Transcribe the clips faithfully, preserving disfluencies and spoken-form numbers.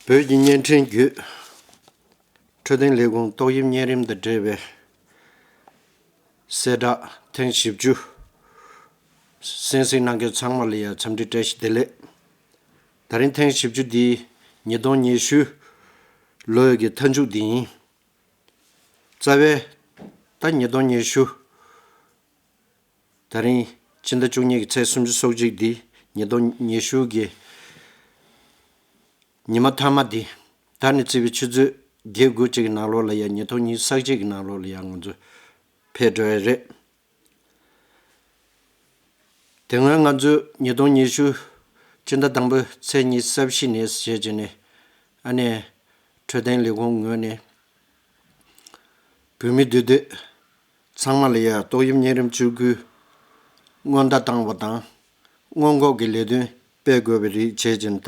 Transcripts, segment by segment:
བོད་ཀྱི་བརྙན་འཕྲིན་བརྒྱུད་འཕྲོད་བསྟེན་ལས་ཁུངས་ཏོག་དབྱིབས་གཉན་རིམས་དང་འབྲེལ་བའི་གསལ་བསྒྲགས་ཐེངས་བཞི་བཅུ་གསན་གཟིགས་གནང་མཁན་ཚང་མ་ལ་ཡང་འཚམས་འདྲི་བཀྲ་ཤིས་བདེ་ལེགས། ད་རིང་ཐེངས་བཞི་བཅུ་འདི་ཉིས་སྟོང་ཉི་ཤུ་ལོའི་གི་མཐའ་མཇུག་འདི་ཡིན། རྩ་བའི་ད་ཉིས་སྟོང་ཉི་ཤུ་ད་རིང་སྤྱི་ཟླ་བཅུ་གཉིས་ཀྱི་ཚེས་སུམ་ཅུ་སོ་གཅིག་འདི་ཉིས་སྟོང་ཉི་ཤུ་གི་ཉི་མ་མཐའ་མ་འདི་ད་ནས་བརྩིས་པའི་ཆུ་ཚོད་བརྒྱད་དགུ་ཅིག་གི་ནང་ལོགས་ལ་ཡང་ཉིས་སྟོང་ཉི་ཤུ་རྩ་གཅིག་གི་ནང་ལོགས་ལ་ཡང་ང་ཚོ་ཕེབས་འགྲོ་ཡ་རེད། དེ་སྔོན་ང་ཚོས་ཉིས་སྟོང་ཉི་ཤུ་སྤྱི་ཟླ་དང་པོའི་ཚེས་ཉི་ཤུ་རྩ་བཞི་ནས་བྱས་བྱས་ནས་ཨ་ནེ་འཕྲོད་བསྟེན་ལས་ཁུངས་ངོས་ནས་བོད་མི་འདུས་སྡོད་ཚང་མ་ལ་ཡང་ཏོག་དབྱིབས་གཉན་རིམས་བཅོས་སྐུལ་སྔོན་བརྡ་བཏང་བ་དང་སྔོན་འགོག་གི་ལས་དོན་སྤེལ་དགོས་པའི་རིགས་བྱས་བྱས་ནས་ད་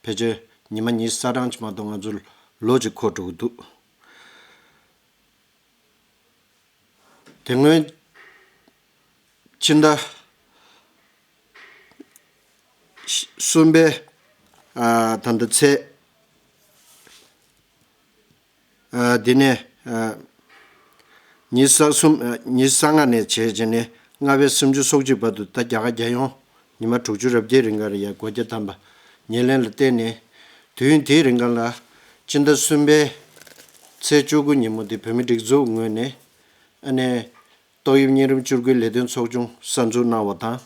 ཕལ་ཆེར་ཉི་མ་ཉི་ཤུ་རྩ་གྲངས་ཅིག་མ་གཏོགས་ང་ཚོ་ལོ་གཅིག་འཁོར་འགྲོ་གི་འདུག་དེ་སྔོན་ཕྱི་ཟླ་གསུམ་པའི་ཨ་ད་ལྟ་ཚེས་ཨ་འདི་ནས་ཨ་ཉི་ཤུ་རྩ་གསུམ་ཨ་ཉི་ཤུ་རྩ་ལྔ་ནས་བྱས་བྱས་ནས་ལྔ་པའི་སུམ་ཅུ་སོ་གཅིག་བར་དུ་ད་རྒྱ་གར་རྒྱལ་ཡོངས་ཉི་མ་དྲུག་ཅུ་རེ་བརྒྱད་རིང་ག་རེ་ཡ་སྒོ་རྒྱ་བསྡམས་པ་ཉེར་ལེན་ལ་བརྟེན་ནས་དུས་ཡུན་དེའི་རིང་ག་ལ་སྤྱི་ཟླ་གསུམ་པའི་ཚེས་བཅུ་དགུ་ཉིན་མོ་དེ་བོད་མི་སྒྲིག་འཛུགས་ངོས་ནས་ཨ་ནེ་ཏོག་དབྱིབས་གཉན་རིམས་བཅོས་སྐུལ་ལས་དོན་ཚོགས་ཆུང་གསར་འཛུགས་གནང་བ་དང་།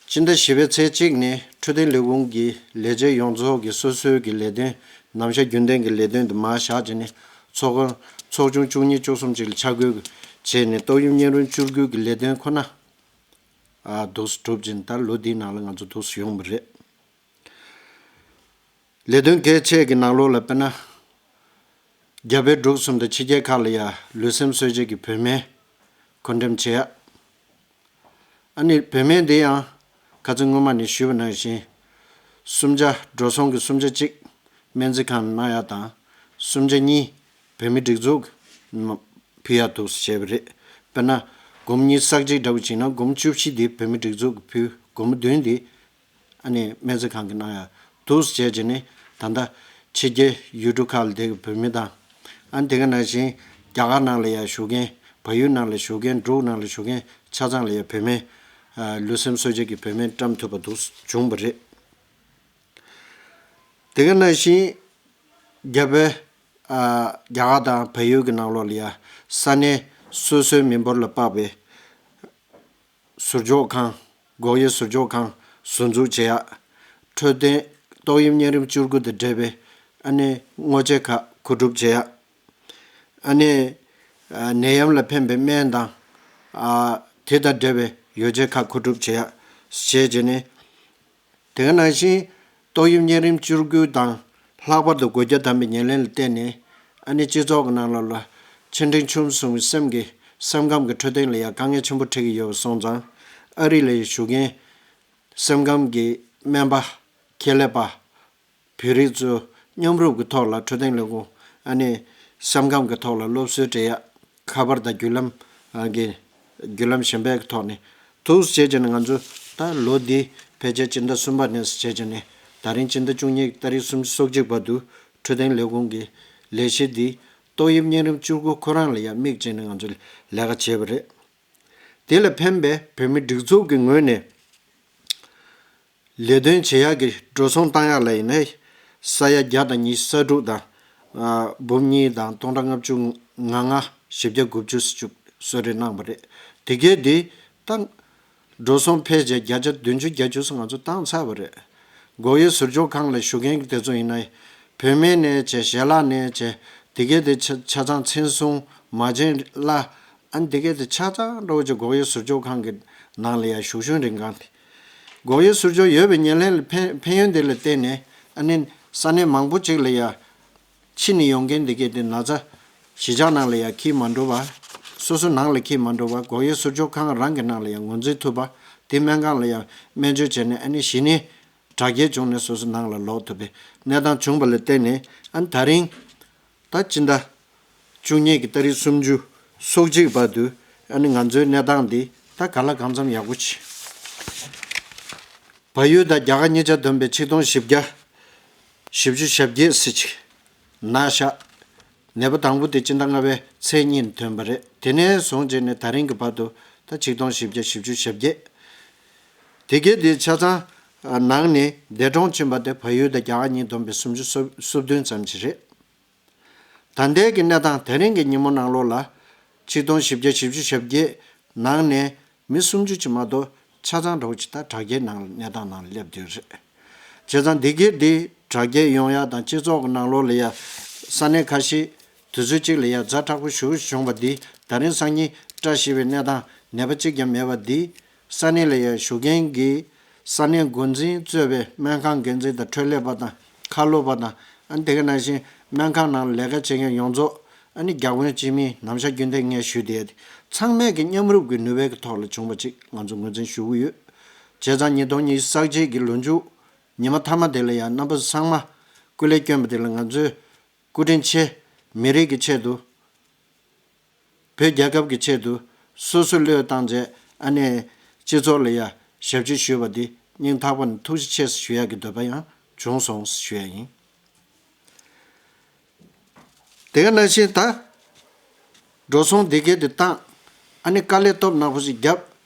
སྤྱི་ཟླ་བཞི་པའི་ཚེས་གཅིག་ནས་འཕྲོད་བསྟེན་ལས་ཁུངས་ཀྱི་ལས་བྱེད་ཡོངས་རྫོགས་ཀྱིས་སོ་སོའི་གི་ལས་དོན་ནམ་ཞག་རྒྱུན་ལྡན་གྱི་ལས་དོན་དུ་མར་བཞག་བྱས་ནས་ཚོགས་ཁང་ཚོགས་ཆུང་བཅུ་གཉིས་བཅུ་གསུམ་ཅིག་ལ་ཆ་བགོས་བྱས་ནས་ཏོག་དབྱིབས་གཉན་རིམས་བཅོས་སྐུལ་གྱི་ལས་དོན་ཁོ་ན་ཨ་འདུག་སེ་གྲུབ་ཅིང་ད་ལོ་འདིའི་ནང་ལ་ང་ཚོ་འདུག་སེ་ཡོང་བ་རེད། ལས་དོན་གལ་ཆེ་གི་ནང་ལོགས་ལ་དཔེར་ན། རྒྱ་བལ་འབྲུག་གསུམ་དང་ཕྱི་རྒྱལ་ཁག་ལ་ཡང་ལུས་སེམས་གསོ་བྱེད་ཀྱི་བོད་སྨན་མཁོ་འགྲེམས་བྱེད་ཡ། ཨ་ནི་བོད་སྨན་འདི་ཡང་ཁ་སང་སྔོན་མ་ནས་ཞུས་པ་ནང་བཞིན། གསུམ་ཆ་འགྲོ་སོང་གི་གསུམ་ཆ་གཅིག་སྨན་རྩིས་ཁང་ནང་གནང་ཡ་དང་། གསུམ་ཆ་གཉིས་བོད་མི་སྒྲིག་འཛུགས་ནང་ཕུལ་ཡ་འདུག་སེ་བྱས་པ་རེད། དཔེར་ན། སྒོར་མོ་ཉི་ཤུ་རྩ་གཅིག་འདྲ་བོ་བྱས་ན་སྒོར་མོ་བཅུ་བཞི་འདི་བོད་མི་སྒྲིག་འཛུགས་ཀྱིས་ཕུལ། སྒོར་མོ་བདུན་འདི་ཨ་ནི་སྨན་རྩིས་ཁང་གིས་གནང་ཡ་འདུག་སེ་བྱས་བྱས་ནས་ད་ལྟ་ཕྱི་རྒྱལ་ཡུལ་གྲུ་ཁག་ལ་བསྡད་ཀྱི་བོད་མི་དང་། ཨ་ནི་དེ་ག་ནང་བཞིན་རྒྱ་གར་ནང་ལ་ཡང་བཞུགས་མཁན། བལ་ཡུལ་ནང་ལ་བཞུགས་མཁན། འབྲུག་ནང་ལ་བཞུགས་མཁན་ཆ་ཚང་ལ་ཡང་བོད་སྨན་ཨ་ལུས་སེམས་གསོ་བྱེད་ཀྱི་བོད་སྨན་བཀྲམ་ཐུབ་པ་འདུག་བྱུང་བ་རེད། དེ་ག་ནང་བཞིན་རྒྱ་བལ་ཨ་རྒྱ་གར་དང་བལ་ཡུལ་གྱི་ནང་ལོགས་ལ་ཡང་ས་གནས་སོ་སོའི་མི་འབོར་ལ་དཔག་པའི་ཟུར་འཇོག་ཁང་། འགོག་དབྱེ་ཟུར་འཇོག་ཁང་ཟུར་འཛུགས་བྱེད་ཡ། འཕྲོད་བསྟེན་ཏོག་དབྱིབས་གཉན་རིམས་བཅོས་སྐུལ་དང་འབྲེལ་བའི་ཨ་ནི་དངོས་ཆས་ཁག་མཁོ་སྒྲུབ་བྱེད་ཡ། ཨ་ནི་ཨ་ནད་ཡམས་ལ་ཕན་པའི་སྨན་དང་ཨ་དེ་དང་འབྲེལ་བའི་ཡོ་བྱད་ཁག་མཁོ་སྒྲུབ་བྱེད་ཡ། བྱས་བྱས་ནས། དེ་ག་ནང་བཞིན་ཏོག་དབྱིབས་གཉན་རིམས་བཅོས་སྐུལ་དང་ལྷག་པར་དུ་སྒོ་རྒྱ་བསྡམས་པའི་ཉེར་ལེན་ལ་བརྟེན་ནས་ཨ་ནི་སྤྱི་ཚོགས་ཀྱི་ནང་ལོགས་ལ་ཆེ་འབྲིང་ཆུང་གསུམ་གྱི་སེམས་ཀྱི་སེམས་ཁམས་ཀྱི་འཕྲོད་བསྟེན་ལ་ཡང་དཀའ་ངལ་ཆེན་པོ་འཕྲད་ཀྱི་ཡོད་པ་སོང་ཙང་། ཨ་རི་ལ་བཞུགས་མཁན་སེམས་ཁམས་ཀྱི་སྨན་པ། ཁྱད་ལས་པ། བོད་རིགས་ཚོ་མཉམ་རུབ་ཀྱི་ཐོག་ལ་འཕྲོད་བསྟེན་ལས་ཁུངས་ཨ་ནི་སེམས་ཁམས་ཀྱི་ཐོག་ལ་སློབ་གསོའི་སྤྲད་ཡ། ཁ་པར་དང་བརྒྱུད་ལམ་ཨ་གི་བརྒྱུད་ལམ་གཞན་པའི་ཐོག་ནས་འདུག་སེ་བྱས་བྱས་ནས་ང་ཚོ་ད་ལོ་འདི་ཕལ་ཆེར་སྤྱི་ཟླ་གསུམ་པ་ནས་བྱས་བྱས་ནས་ད་རིང་སྤྱི་ཟླ་བཅུ་གཉིས་ཏ་རིག་སུམ་ཅུ་སོ་གཅིག་བར་དུ་འཕྲོད་བསྟེན་ལས་ཁུངས་ཀྱི་ལས་གཞི་འདི་ཏོག་དབྱིབས་གཉན་རིམས་བཅོས་སྐུལ་ཁོ་རང་ལ་ཡང་དམིགས་བྱས་ནས་ང་ཚོས་ལས་ཀ་བྱས་པ་རེད། དེ་ལ་ཕན་པའི་བོད་མི་སྒྲིག་འཛུགས་ཀྱི་ངོས་ནས། ལས་དོན་བྱེད་ཡག་གི་འགྲོ་སོང་བཏང་ཡག་ལ་ཡིན་ན། ས་ཡ་བརྒྱ་དང་ཉི་ཤུ་རྩ་དྲུག་དང་། ཨ་འབུམ་གཉིས་དང་སྟོང་ཕྲག་ལྔ་བཅུ་ང་ལྔ་བཞི་བརྒྱ་དགུ་བཅུ་ཙམ་གསོལ་རས་གནང་བ་རེད། དེ་གས་དེ་ད་འགྲོ་སོང་ཕལ་ཆེར་བརྒྱ་ཆ་བདུན་ཅུ་བརྒྱད་ཅུ་ཙམ་ང་ཚོ་བཏང་ཚར་བ་རེད། འགོག་དབྱེ་ཟུར་འཇོག་ཁང་ལ་བཞུགས་མཁན་གྱི་དེ་ཚོ་ཡིན་ན། བོད་སྨན་ནས་བྱས། ཞལ་ལག་ནས་བྱས། དེ་གས་དེ་ཆ་ཆ་ཚང་ཚན་སྲུང་། མ་བྱན་ལ། ཨ་ནི་དེ་གས་དེ་ཆ་ཚང་འགྲོ་བྱས་འགོག་དབྱེ་ཟུར་འཇོག་ཁང་གི་ནང་ལ་ཡང་བཞུགས་གཞུང་རིང་གང་དེ། འགོག་དབྱེ་ཟུར་འཇོག་ཡོད་པའི་ཉེར་ལེན་ལ་ཕན་ཕན་ཡོན་དེ་ལ་བརྟེན་ནས་ཨ་ནི་ས་གནས་མང་པོ་ཅིག་ལ་ཡང་ཕྱི་ནས་ཡོང་མཁན་དེ་གས་དེ་ན་ཚ་གཞིས་ཆགས་ནང་ལ་ཡང་འཁྱེར་མ་འགྲོ་བ། སོ་སོ་ནང་ལ་འཁྱེར་མ་འགྲོ་བ། འགོག་དབྱེ་ཟུར་འཇོག་ཁང་རང་གི་ནང་ལ་ཡང་ངོས་འཛིན་ཐུབ་པ། དེ་སྨན་ཁང་ལ་ཡང་སྨན་བཅོས་བྱས་ནས་ཨ་ནི་གཞི་ནས་དྲག་སྐྱེད་བྱུང་ནས་སོ་སོ་ནང་ལ་ལོག་ཐུབ་པའི་གནས་སྟངས་བྱུང་བ་ལ་བརྟེན་ནས་ཨ་ནི་ད་རིང་། ད་སྤྱི་ཟླ་བཅུ་གཉིས་ཀྱི་ཏ་རིག་སུམ་ཅུ་སོ་གཅིག་བར་དུ་ཨ་ནི་ང་ཚོའི་གནས་སྟངས་འདི་ད་ག་ལ་གང་འཚམ་ཡག་པོ་བྱས། བལ་ཡུལ་དང་རྒྱ་གར་གཉིས་ཆ་བསྡོམས་པའི་ཆིག་སྟོང་བཞི་བརྒྱ་ བཞི་བཅུ་ཞེ་བརྒྱད་ཟེར་ཅིག་ན་ཤག་ནད་པ་དང་པོ་དེ་སྤྱི་ཟླ་ལྔ་པའི་ཚེས་གཉིས་ནས་ཐོན་པ་རེད། དེ་ནས་བཟུང་བྱས་ནས་ད་རིང་གི་བར་དུ་ད་ཆིག་སྟོང་བཞི་བརྒྱ་བཞི་བཅུ་ཞེ་བརྒྱད། དེ་གའི་དེ་ཆ་ཚང་ནང་ནས་འདས་གྲོངས་ཕྱིན་པ་དེ་བལ་ཡུལ་དང་རྒྱ་གར་གཉིས་བསྡོམས་པའི་སུམ་ཅུ་སོ་སོ་བདུན་ཙམ་ཞིག་རེད། ད་ལྟའི་གི་གནས་སྟངས་དེ་རིང་གི་ཉིན་མོ་ནང་ལོགས་ལ་ཆིག་སྟོང་བཞི་བརྒྱ་བཞི་བཅུ་ཞེ་བརྒྱད་ནང་ནས་མི་སུམ་ཅུ་ཅིག་མ་གཏོགས་ཆ་ཚང་འགྲོ་ཅིག་ད་དྲག་སྐྱེད་ནང་གནས་སྟངས་ནང་སླེབས་དུས་རེད། བྱས་ཙང་འདི་གའི་འདི་དྲག་སྐྱེད་ཡོང་ཡ་དང་སྤྱི་ཚོགས་ཀྱི་ནང་ལོགས་ལ་ཡ་ས་གནས་ཁ་ཤས་དུས་ཚོད་གཅིག་ལ་ཡ་ཛ་དྲག་པོ་ཞེ་པོ་བྱུང་བ་འདི་ད་རིང་སང་ཉིན་བཀྲ་ཤིས་པའི་གནས་སྟངས་ནད་པ་གཅིག་ཀྱང་མེད་པ་འདི། ས་གནས་ལ་ཡང་བཞུགས་མཁན་གྱི་ས་གནས་འགོ་འཛིན་གཙོས་པའི་སྨན་ཁང་འགན་འཛིན་དང་འཕྲོད་ལས་པ་དང་ཁ་ལོ་པ་དང་། ཨ་ནི་དེ་ག་ནང་བཞིན་སྨན་ཁང་ནང་ལས་ཀ་བྱེད་མཁན་ཡོངས་རྫོགས། ཨ་ནི་རྒྱ་དཔོན་སྤྱི་མི་ནམ་ཞག་རྒྱུན་ལྡན་ངས་ཞུས་བསྡད་དེ་ཚང་མས་ཀྱི་མཉམ་རུབ་ཀྱི་ནུས་པའི་གི་ཐོག་ལ་བྱུང་བ་ཅིག་ང་ཚོ་ངོས་འཛིན་ཞུ་གི་ཡོད། བྱས་ཙང་ཉིས་སྟོང་ཉི་ཤུ་རྩ་གཅིག་གི་ལོ་མཇུག་ཉི་མ་མཐའ་མ་དེ་ལ་ཡང་རྣམ་པ་ཚང་མ་སྐུ་ལས་བསྐྱོན་པ་དེ་ལ་ང་ཚོས་སྐུ་དྲིན་ཆེ། མི་རིགས་ཀྱི་ཆེད་དུ། བོད་རྒྱལ་ཁབ་ཀྱི་ཆེད་དུ་སོ་སོ་བློས་བཏང་བྱས་ཨ་ནེ་སྤྱི་ཚོགས་ལ་ཡ་ཞབས་ཕྱི་ཞུས་པ་འདི་སྙིང་ཐག་པ་ནས་ཐུགས་རྗེ་ཆེ་ཞུ་ཡ་གི་འདོད་པ་ཡང་བྱུང་སོང་ཞུ་ཡ་ཡིན། དེ་ག་ནང་བཞིན་ད་འགྲོ་སོང་འདི་གའི་དེ་བཏང་ཨ་ནེ་དཀའ་ལས་སྟོབས་ནག་པོ་ཞིག་བརྒྱབ།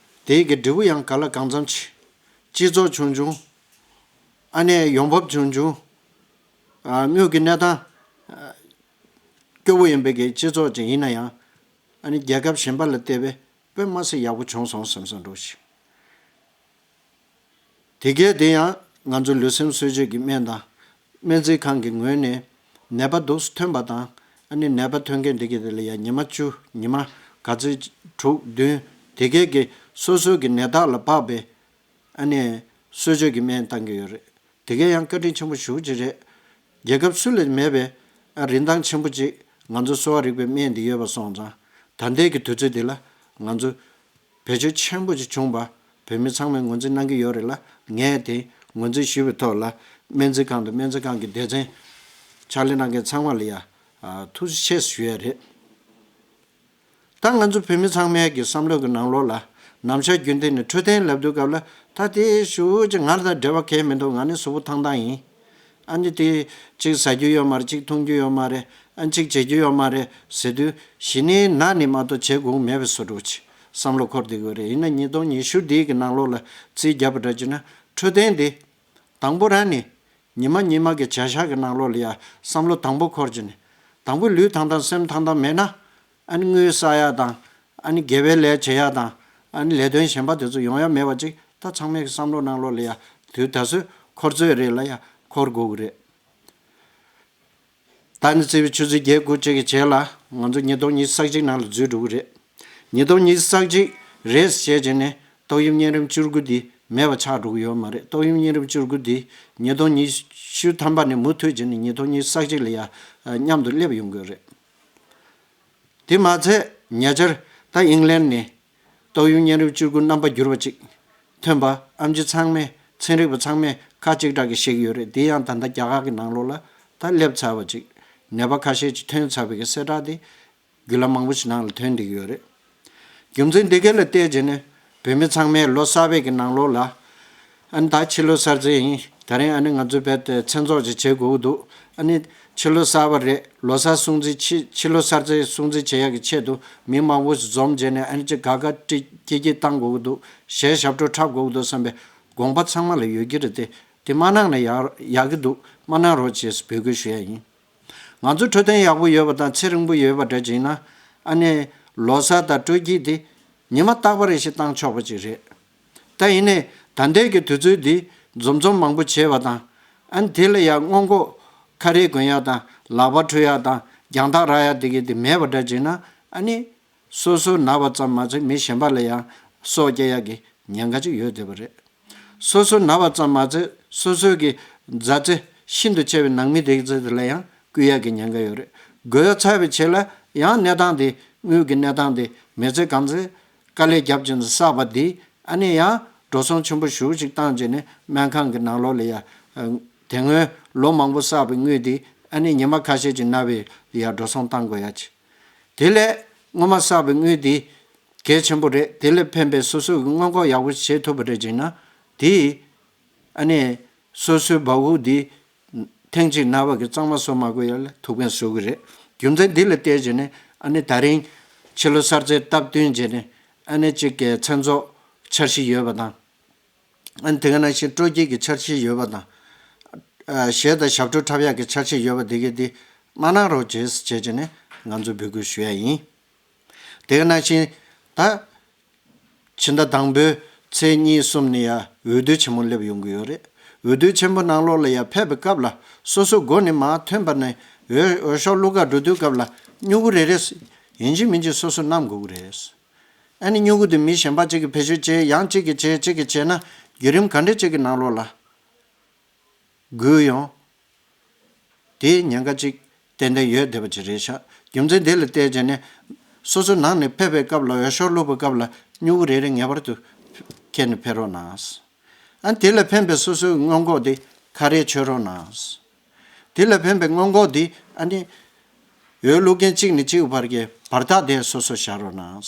དེའི་གི་འབྲས་བུ་ཡང་ག་ལ་གང་འཚམ་ཅིག་སྤྱི་ཚོགས་ཆུང་ཆུང་ཨ་ནེ་ཡོང་འབབ་ཆུང་ཆུང་ཨ་དངུལ་གྱི་གནས་སྟངས་སྐྱོ་བོ་ཡིན་པའི་གི་སྤྱི་ཚོགས་ཅིག་ཡིན་ན་ཡང་། ཨ་ནི་རྒྱལ་ཁབ་གཞན་པ་ལ་བལྟས་པས་དཔེ་མ་སྲིད་ཡག་པོ་བྱུང་སོང་བསམ་བསམ་འགྲོ་ཞིག་དེ་གས་དེ་ཡང་ང་ཚོ་ལུས་སེམས་གསོ་བཅོས་ཀྱི་སྨན་དང་སྨན་རྩིས་ཁང་གི་ངོས་ནས་ནད་པ་འདུག་སེ་ཐོན་པ་དང་། ཨ་ནི་ནད་པ་ཐོན་མཁན་དེ་གས་དེ་ལ་ཡང་ཉི་མ་བཅུ་ཉི་མ་ག་ཚོད་དྲུག་བདུན་དེ་གས་ཀྱི་སོ་སོའི་གི་ནད་རྟགས་ལ་དཔག་པའི་ཨ་ནི་གསོ་བཅོས་ཀྱི་སྨན་བཏང་གི་ཡོད་རེད། དེ་གས་ཡང་བཀའ་དྲིན་ཆེན་པོ་ཞེ་པོ་ཅིག་རེད། རྒྱལ་ཁབ་སུ་ལ་མེད་པའི་ཨ་རིན་ཐང་ཆེན་པོ་ཅིག་ང་ཚོ་གསོ་བ་རིག་པའི་སྨན་འདི་ཡོད་པ་སོང་ཙང་། ད་ལྟའི་གི་དུས་ཚོད་འདི་ལ་ང་ཚོ་བེད་སྤྱོད་ཆེན་པོ་ཅིག་བྱུང་བ། བོད་མི་ཚང་མས་ངོས་འཛིན་གནང་གི་ཡོད་རེད་ལ། ངས་དེ་ངོས་འཛིན་ཞུས་པའི་ཐོག་ལ་སྨན་རྩིས་ཁང་དང་སྨན་རྩིས་ཁང་གི་སྡེ་ཚན་ཕྱག་ལས་གནང་མཁན་ཚང་མ་ལ་ཡ་ཨ་ཐུགས་རྗེ་ཆེ་ཞུ་ཡ་རེད། ད་ང་ཚོ་བོད་མི་ཚང་མའི་གི་བསམ་བློ་གི་ནང་ལོགས་ལ་ནམ་ཞག་རྒྱུན་ལྡན་ནས་འཕྲོད་བསྟེན་ལབ་དུས་སྐབས་ལ་ད་དེ་ཞུ་ཅིག་ང་ལ་ད་འབྲེལ་བ་གང་ཡང་མི་འདུག་ང་ནི་གཟུགས་པོ་ཐང་ཐང་ཡིན། ཨ་ནི་དེ་གཅིག་ཟ་རྒྱུ་ཡོད་མ་རེད། གཅིག་འཐུང་རྒྱུ་ཡོད་མ་རེད། ཨ་ནི་གཅིག་བྱེད་རྒྱུ་ཡོད་མ་རེད་ཟེར་དུས་གཞི་ནས་ན་ནི་མ་གཏོགས་བྱེད་དགོས་མེད་པའི་བཟོ་འདྲ་ཅིག་བསམ་བློ་འཁོར་བསྡད་ཀྱི་ཡོད་རེད། ཡིན་ན་ཉིས་སྟོང་ཉི་ཤུ་འདིའི་གི་ནང་ལོགས་ལ་རྩིས་བརྒྱབ་པ་འདྲ་བྱས་ན་འཕྲོད་བསྟེན་དེ་དང་པོ་རང་ནས། ཉི་མ་ཉི་མ་གི་བྱ་གཞག་གི་ནང་ལོགས་ལ་ཡ་བསམ་བློ་དང་པོ་འཁོར་གྱི་ནི། དང་པོ་ལུས་ཐང་ཐང་སེམས་ཐང་ཐང་མེད་ན། ཨ་ནི་དངུལ་བསགས་ཡ་དང་། ཨ་ནི་དགེ་བའི་ལས་བྱེད་ཡ་དང་། ཨ་ནི་ལས་དོན་གཞན་པ་དེ་ཚོ་ཡོང་ཡ་མེད་པ་ཅིག་ད་ཚང་མའི་གི་བསམ་བློ་ནང་ལོགས་ལ་ཡ་དུས་ད་གཟོད་འཁོར་ཚོད་རེད་ལ་ཡ་འཁོར་དགོས་ཀྱི་རེད། ད་ནི་བརྩིས་པའི་ཆུ་ཚོད་བརྒྱད་དགུ་བཅས་ཀྱི་རྗེས་ལ་ང་ཚོ་ཉིས་སྟོང་ཉི་ཤུ་རྩ་གཅིག་ནང་ལ་འཛུལ་འགྲོ་གི་རེད། ཉིས་སྟོང་ཉི་ཤུ་རྩ་གཅིག་རེད་ཟེར་བྱས་ནས་ཏོག་དབྱིབས་གཉན་རིམས་བཅུ་དགུ་འདི་མེད་པ་ཆགས་འགྲོ་གི་ཡོད་མ་རེད། ཏོག་དབྱིབས་གཉན་རིམས་བཅུ་དགུ་འདི་ཉིས་སྟོང་ཉི་ཤུ་ཐམ་པ་ནས་མུ་མཐུད་བྱས་ནས་ཉིས་སྟོང་ཉི་ཤུ་རྩ་གཅིག་ལ་ཡ་མཉམ་དུ་སླེབས་ཡོང་གི་རེད། དེ་མ་ཚད་ཉེ་ཆར་ད་ཨིང་ལན་ནས་ཏོག་དབྱིབས་གཉན་རིམས་བཅུ་དགུ་རྣམ་པ་འགྱུར་བ་ཅིག་ཐོན་པ་ཨེམ་ཆི་ཚང་མས་ཚན་རིག་པ་ཚང་མས་ཁ་གཅིག་གྲགས་ཀྱིས་བཤད་ཀྱི་ཡོད་རེད། དེ་ཡང་ད་ལྟ་རྒྱ་གར་གྱི་ནང་ལོགས་ལ་ད་སླེབས་ཚར་བ་ཅིག་ནད་པ་ཁ་ཤས་ཅིག་ཐོན་ཚར་བའི་གི་གསལ་བསྒྲགས་དེ་བརྒྱུད་ལམ་མང་པོ་ཞིག་ནང་ལ་ཐོན་བསྡད་ཀྱི་ཡོད་རེད། རྒྱུ་མཚན་འདི་ག་ལ་བལྟས་བྱས་ནས་བོད་མི་ཚང་མས་ལོ་གསར་པའི་གི་ནང་ལོགས་ལ། ཨ་ནི་ད་ཕྱི་ལོ་གསར་ཚེས་ཡིན། ད་རིང་ཨ་ནི་ང་ཚོའི་བོད་དེ་མཚན་ཚོགས་ཅིག་བྱེད་དགོས་ཀྱི་འདུག་ཨ་ནི་ཕྱི་ལོ་གསར་པ་རེད། ལོ་གསར་སྲུང་བརྩི་ཕྱི་ཕྱི་ལོ་གསར་ཚེས་སྲུང་བརྩི་བྱེད་ཡག་གི་ཆེད་དུ་མི་མང་པོ་ཞིག་འཛོམས་བྱས་ནས་ཨ་ནི་ཅིག་དགའ་དགའ་སྐྱིད་སྐྱིད་བཏང་དགོས་ཀྱི་འདུག་གཞས་ཞབས་བྲོ་འཁྲབ་དགོས་ཀྱི་འདུག་བསམ་པའི་དགོངས་པ་ཚང་མ་ལ་ཡོད་ཀྱི་རེད་དེ། དེ་མ་གནང་ན་ཡག་ཡག་གི་འདུག་མ་གནང་རོགས་བྱེད་ཟེར་འབོད་སྐུལ་ཞུ་ཡ་ཡིན། ང་ཚོ་འཕྲོད་བསྟེན་ཡག་པོ་ཡོད་པ་དང་ཚེ་རིང་པོ་ཡོད་པ་འདྲ་ཅིག་ཡིན་ན། ཨ་ནི་ལོ་གསར་དང་སྤྲོ་སྐྱིད་དེ་ཉི་མ་རྟག་པ་རེ་བཞིན་བཏང་ཆོག་པ་ཅིག་རེད། ད་ཡིན་ནའི་ད་ལྟའི་གི་དུས་ཚོད་འདི་འཛོམས་འཛོམས་མང་པོ་བྱས་པ་དང་། ཨ་ནི་དེ་ལ་ཡང་སྔོན་འགོག་ཁ་རས་གོན་ཡ་དང་ལག་པ་འཁྲུ་ཡ་དང་རྒྱང་ཐག་རག་ཡ་དེ་གི་དེ་མེད་པ་འདྲ་ཅིག་ན། ཨ་ནི། སོ་སོ་ན་བ་ཙམ་མ་ཚད་མི་གཞན་པ་ལ་ཡང་སྲོག་སྐྱེལ་ཡག་གི་ཉེན་ཁ་ཅིག་ཡོད་བསྡད་པ་རེད། སོ་སོ་ན་བ་ཙམ་མ་ཚད་སོ་སོའི་གི་མཛའ་བརྩེ་ཤིན་ཏུ་ཆེ་བའི་ནང་མི་དེ་ཚོ་དེ་ལ་ཡང་བསྐུལ་ཡག་གི་ཉེན་ཁ་ཡོད་རེད། དགོས་ཡ་ཚར་བའི་རྗེས་ལ་ཡང་གནས་སྟངས་དེ་དངུལ་གྱི་གནས་སྟངས་དེ་མི་ཚེ་གང་ཚེ་དཀའ་ལས་བརྒྱབ་ཀྱིན་བསགས་པ་འདི་ཨ་ནི་ཡང་འགྲོ་སོང་ཆེན་པོ་ཞེ་པོ་ཅིག་བཏང་བྱས་ནས་སྨན་ཁང་གི་ནང་ལོགས་ལ་ཡ། དེ་སྔོན་ལོ་མང་པོ་བསགས་པའི་དངུལ་འདི་ཨ་ནི་ཉི་མ་ཁ་ཤས་ཀྱི་ནང་བའི་ཡ་འགྲོ་སོང་བཏང་དགོས་ཡ་ཅིག་དེ་ལས་སྔོན་མ་བསགས་པའི་དངུལ་འདི་གལ་ཆེན་པོ་རེད། དེ་ལས་ཕན་པའི་སོ་སོ་གི་སྔོན་འགོག་ཡག་པོ་བྱེད་ཐུབ་པ་རེད་ཅེ་ན། དེ་ཨ་ནི་སོ་སོའི་སྦ་ཁུག་འདི་ ཐེངས་གཅིག་ན་བ་གི་གཙང་མ་བཟོ་མ་དགོས་ཡ་ལ་ཐུག་ཕན་བཟོ་གི་རེད། རྒྱུ་མཚན་འདི་ལ་བལྟས་བྱས་ནས་ཨ་ནི་ད་རིང་ཕྱི་ལོ་གསར་ཚེས་སྟབས་བསྟུན་བྱས་ནས་ཨ་ནི་གཅིག་གི་མཚན་ཚོགས་འཆར་གཞི་ཡོད་པ་དང་། ཨ་ནི་དེ་ག་ནང་བཞིན་སྤྲོ་སྐྱིད་ཀྱི་འཆར་གཞི་ཡོད་པ་དང་། ཨ་གཞས་དང་ཞབས་བྲོ་འཁྲབ་ཡག་གི་འཆར་གཞི་ཡོད་པ་དེ་གས་དེ་མ་གནང་རོགས་བྱེད་ཟེར་བྱས་བྱས་ནས་ང་ཚོ་འབོད་སྐུལ་ཞུ་ཡ་ཡིན། དེ་ག་ནང་བཞིན་ད། ཕྱི་ཟླ་དང་པོའི་ཚེས་གཉིས་གསུམ་ནས་ཡ་འོས་བསྡུ་ཆེན་མོ་སླེབས་ཡོང་གི་ཡོད་རེད། འོས་བསྡུ་ཆེན་པོ་ནང་ལོགས་ལ་ཡ་ཕེབས་པའི་སྐབས་ལ་སོ་སོ་མགོ་ནས་མར་ཐོན་པ་ནས་འོས་འོས་ཤོག་བླུག་ག་འགྲོ་དུས་སྐབས་ལ་སྨྱུ་གུ་རེ་རེ་ཡིན་གཅིག་མིན་གཅིག་སོ་སོ་བསྣམས་དགོས་ཀྱི་རེད། ཨ་ནི་སྨྱུ་གུ་དེ་མི་གཞན་པ་གཅིག་གིས་བེད་སྤྱོད་བྱས། ཡང་གཅིག་གིས་བྱས། གཅིག་གིས་བྱས་ན་བརྒྱུད་རིམ་ག་འདྲ་གཅིག་གི་ནང་ལོགས་ལ་འགུལ་ཡོང་། དེའི་ཉེན་ཁ་ཅིག་ཏན་ཏན་ཡོད་བསྡད་པ་ཅིག་རེད་ཤག་རྒྱུ་མཚན་དེ་ལ་བལྟས་བྱས་ནས་སོ་སོ་ནང་ནས་ཕེབས་པའི་སྐབས་ལ་འོས་ཤོག་བླུགས་པའི་སྐབས་ལ་སྨྱུ་གུ་རེ་རེ་ངེས་པར་དུ་འཁྱེར་ནས་ཕེབས་རོགས་གནང་། ཨ་དེ་ལ་ཕན་པའི་སོ་སོའི་སྔོན་འགོག་དེ་ཁ་རས་མཆོད་རོགས་གནང་། དེ་ལ་ཕན་པའི་སྔོན་འགོག་དེ་ཨ་ནི་འོས་བླུག་མཁན་གཅིག་ནས་གཅིག་བར་གྱི་བར་ཐག་དེ་སོ་སོ་བཞག་རོགས་གནང་།